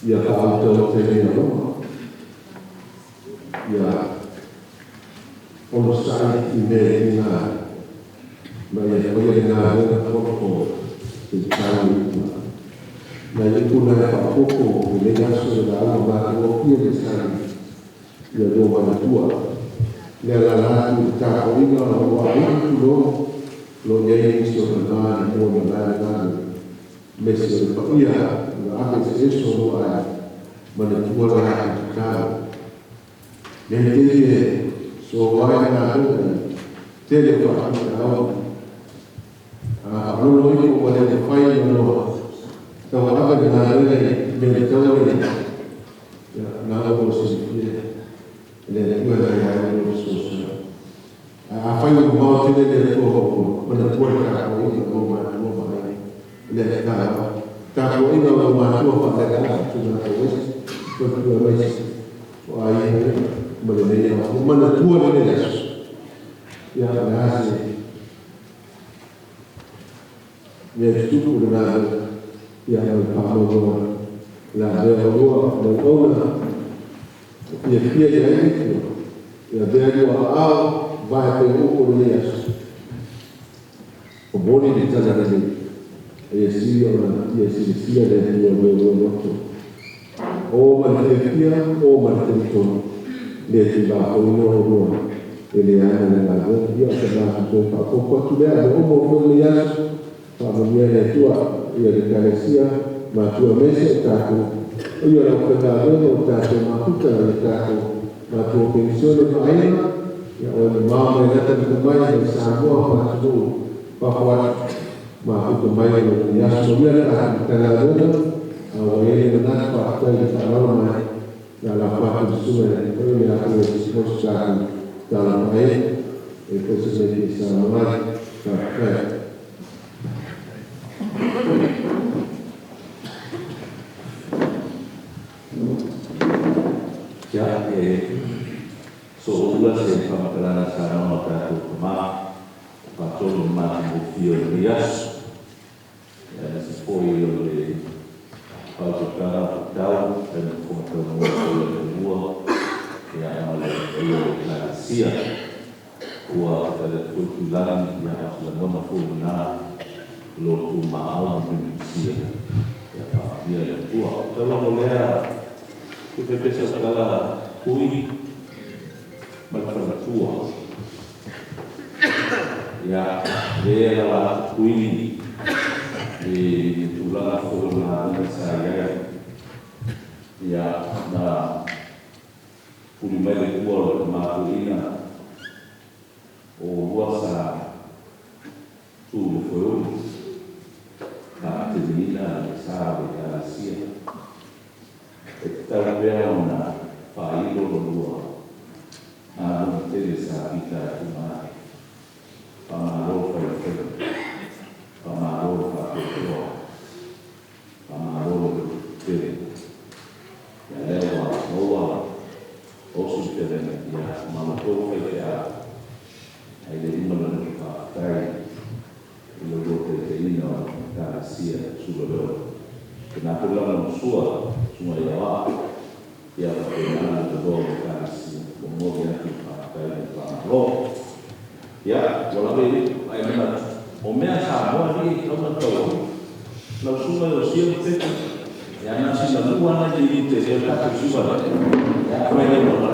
ia whaauta o te rea roa. Ia ono sai i mea i ngā ma ia koia i ngā rera koko te tau i tua. Na i puna e whaapoko i le aso e la au mā te opia le sai ia rō mana tua. Lea la la tu te tāko inga o wā i tu lo, lo iei nisi o te nā ni mō na nā nā me se o te paia nga ake se eso no ai ma ne tua la la te tāo. Le te e so wai ngā rō te le wha te ao. A lolo i ko le te whai o noa. Tau aka ni ngā rere me le tau e nā o se se le tua la ia o so so. A whai o mao te le tua hopo, mana tua le ka o i o ma tua mai. Le ka ta ko inga o ma tua wha le ka tu na ko wes, tua tua wes. O ai ma le nei o mana tua le le. Ia na se me tupu le na ia o pa mo la le o le o ia fia ia i ia vea ua ao vai pe o le aso. O moni le tala le ia si o na ia si sia le tua le o loto. O ma te fia o ma te tono le te va o no no e le ana le la ia se na to pa ko ko tu le o mo le aso pa mo ia le tua ia le kalesia ma tua mese tatou ia lau faigaluega o tatou mafuta le tatou matua penisione faaiga ia o le mao mai lata na mai mai Samoa faatulou fafo atu mafuta mai o le aso ia le Matagaluega a ua i ai le manatu faafetai le faaaloalo mai na lafo atu le susuga i le le atu e sikosi tatou tala faaiga e foi se mea i Samoa mai faafetai. Ia e so ula se whamatarana sa rauna o tātou tamā, whātonu mā te mō o le aso. Ia na se poi o le pau te tau, e na koma tau mua o le mua, ia ma le Ekalesia. Ua tale foi tulagi ia lagona foi na lo tu maau ma sia. Ia ia le tua. Tala mo lea ku pe pesa kala kui ma le tua. Ia le la kui i tulaga foi na sa ia ia na puli mai le tua o le matuina o lua sa tu le foeuli na ateneina le sa o le Ekalesia. E tatau pea ona faailo lo lua galuega tele sa pita e tuga a'e. Faamālō failafaiva, faamālō le faatoatoa, faamālō le tele. Ia lea ua maua osi le feagaiga ia ma outou faifeau ai le ima lona faafetai i lo lua taitaiina o le Ekalesia Sulaleo. Pena foi lagolagosua susuga ia oa ia faapena le taloa o le Ekalesia momoli atu le faafetai ma le faamalo. Ia ua lava i ae manatu o mea Samoa alii e tatau ona tauapu lau susuga i Osia ma Pepe ia na o sina lua lava i le tele o le tatou susuga lea ia afai lea ua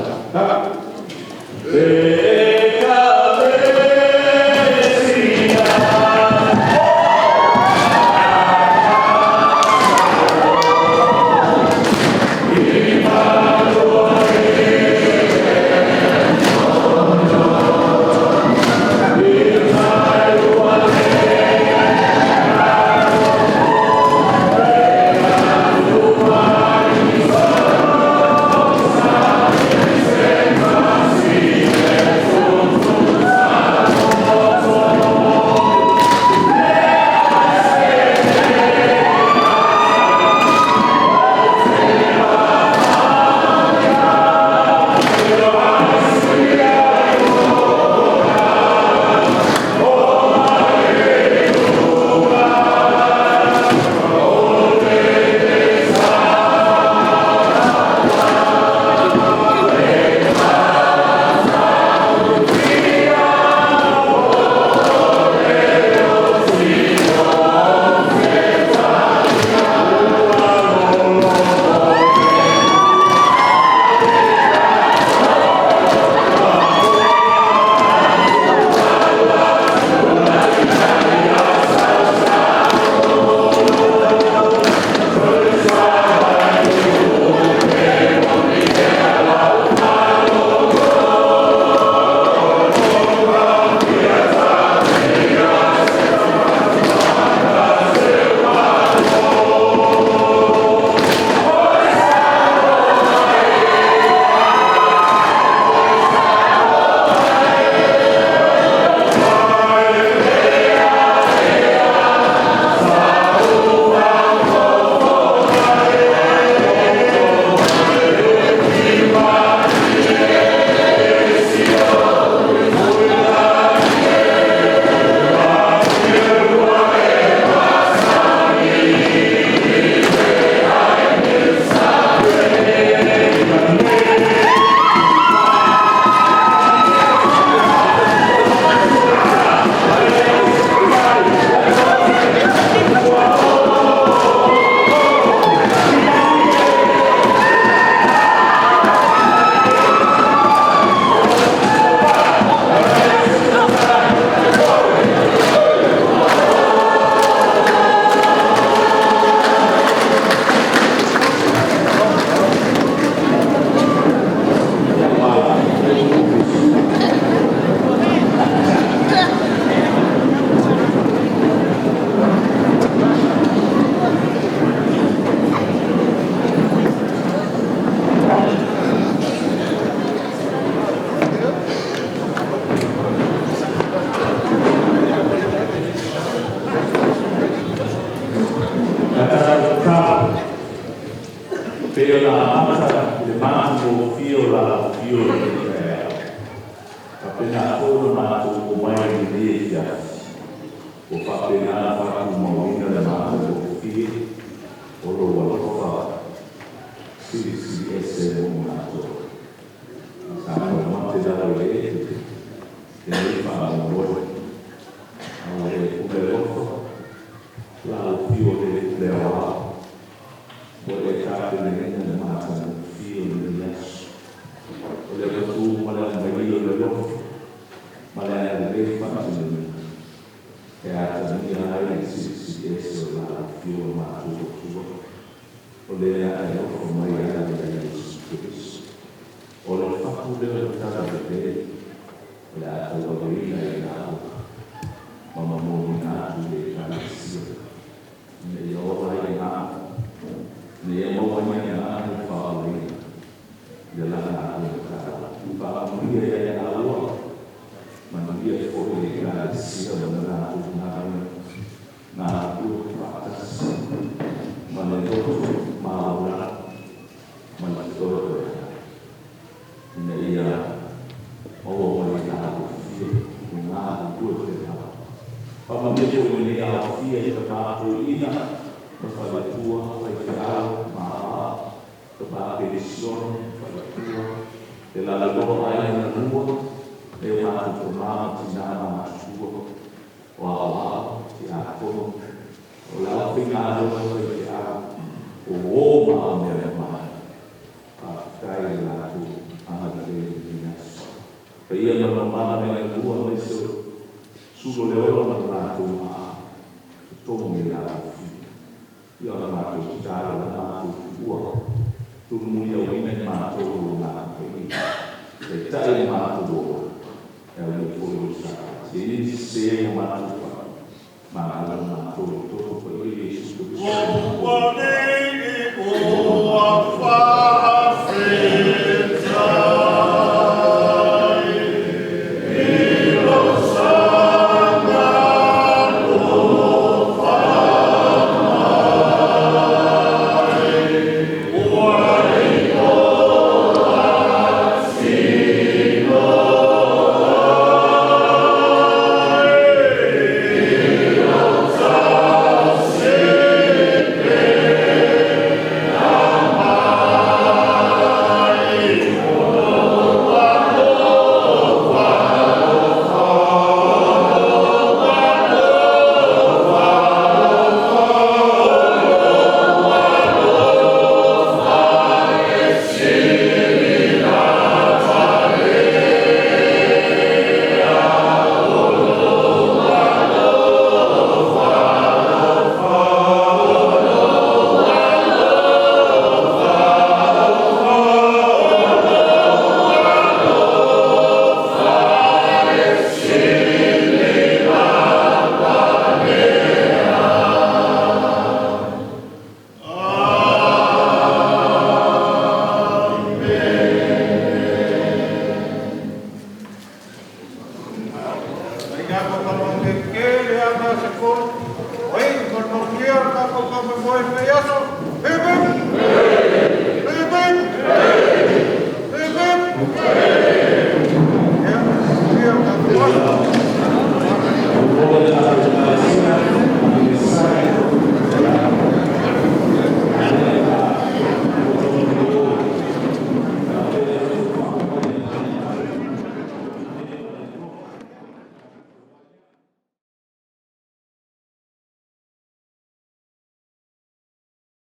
Pei ona amata i le matagofie o la afifio i lenei taeao, faapena foi ona matou omai i lenei afiafi, ua faapena ona faatumauina le matagofie o lou alofa silisili ese mo matou. Sa taumate te lalo i le ete lenei faamoemoe. A ua e pule alofa, la au fio le pule aoao. Ua e tapenaina le matagofie o lenei aso. O le agatū ma le agaia o le alofa ma le agalelei faatinoina. E atagia ai le silisili ese o la au fio o matou Atua. O lea e alofa mai ai ia Iesu Keriso. O le fatu lea o le tala lelei, o le a tauaveina i lau ma momoliina atu i le Ekalesia. Ina ia ola ai le agaga, ina ia maua ai le agaga le faaolaina i le lagalaga tala. Faamanuia ia ia laua, manuia foi le Ekalesia ma le latou galuega, galulue faatasi ma le loto maualalo ma le toetoeā. Ina ia maua mai le alofia le galulue pea. Faamanuia foi lenei alofia i ka tapuaiga ma faletua, faifeau, mama, tama penisione, faletua, le lalaloa aiga lua, le o matou tama ma tinā ma matutua, o aoao, tiakono, o le aufaigaluega faifeau, o ō ma ao mea e mai. Faafetai i le latou agalelei i lenei aso. Paia ma mamala me le lua aemaise o sulo le ola ma le latou maa, totogi le alofia. Ia o le matou tatalo le matou tuua, tulumuliauina i matou o lo agaga paia. Taitai le matou ola, e au nei foi o sa. Se i sese ma matou fai, ma ala matou i toto paia Iesu Keriso. Ua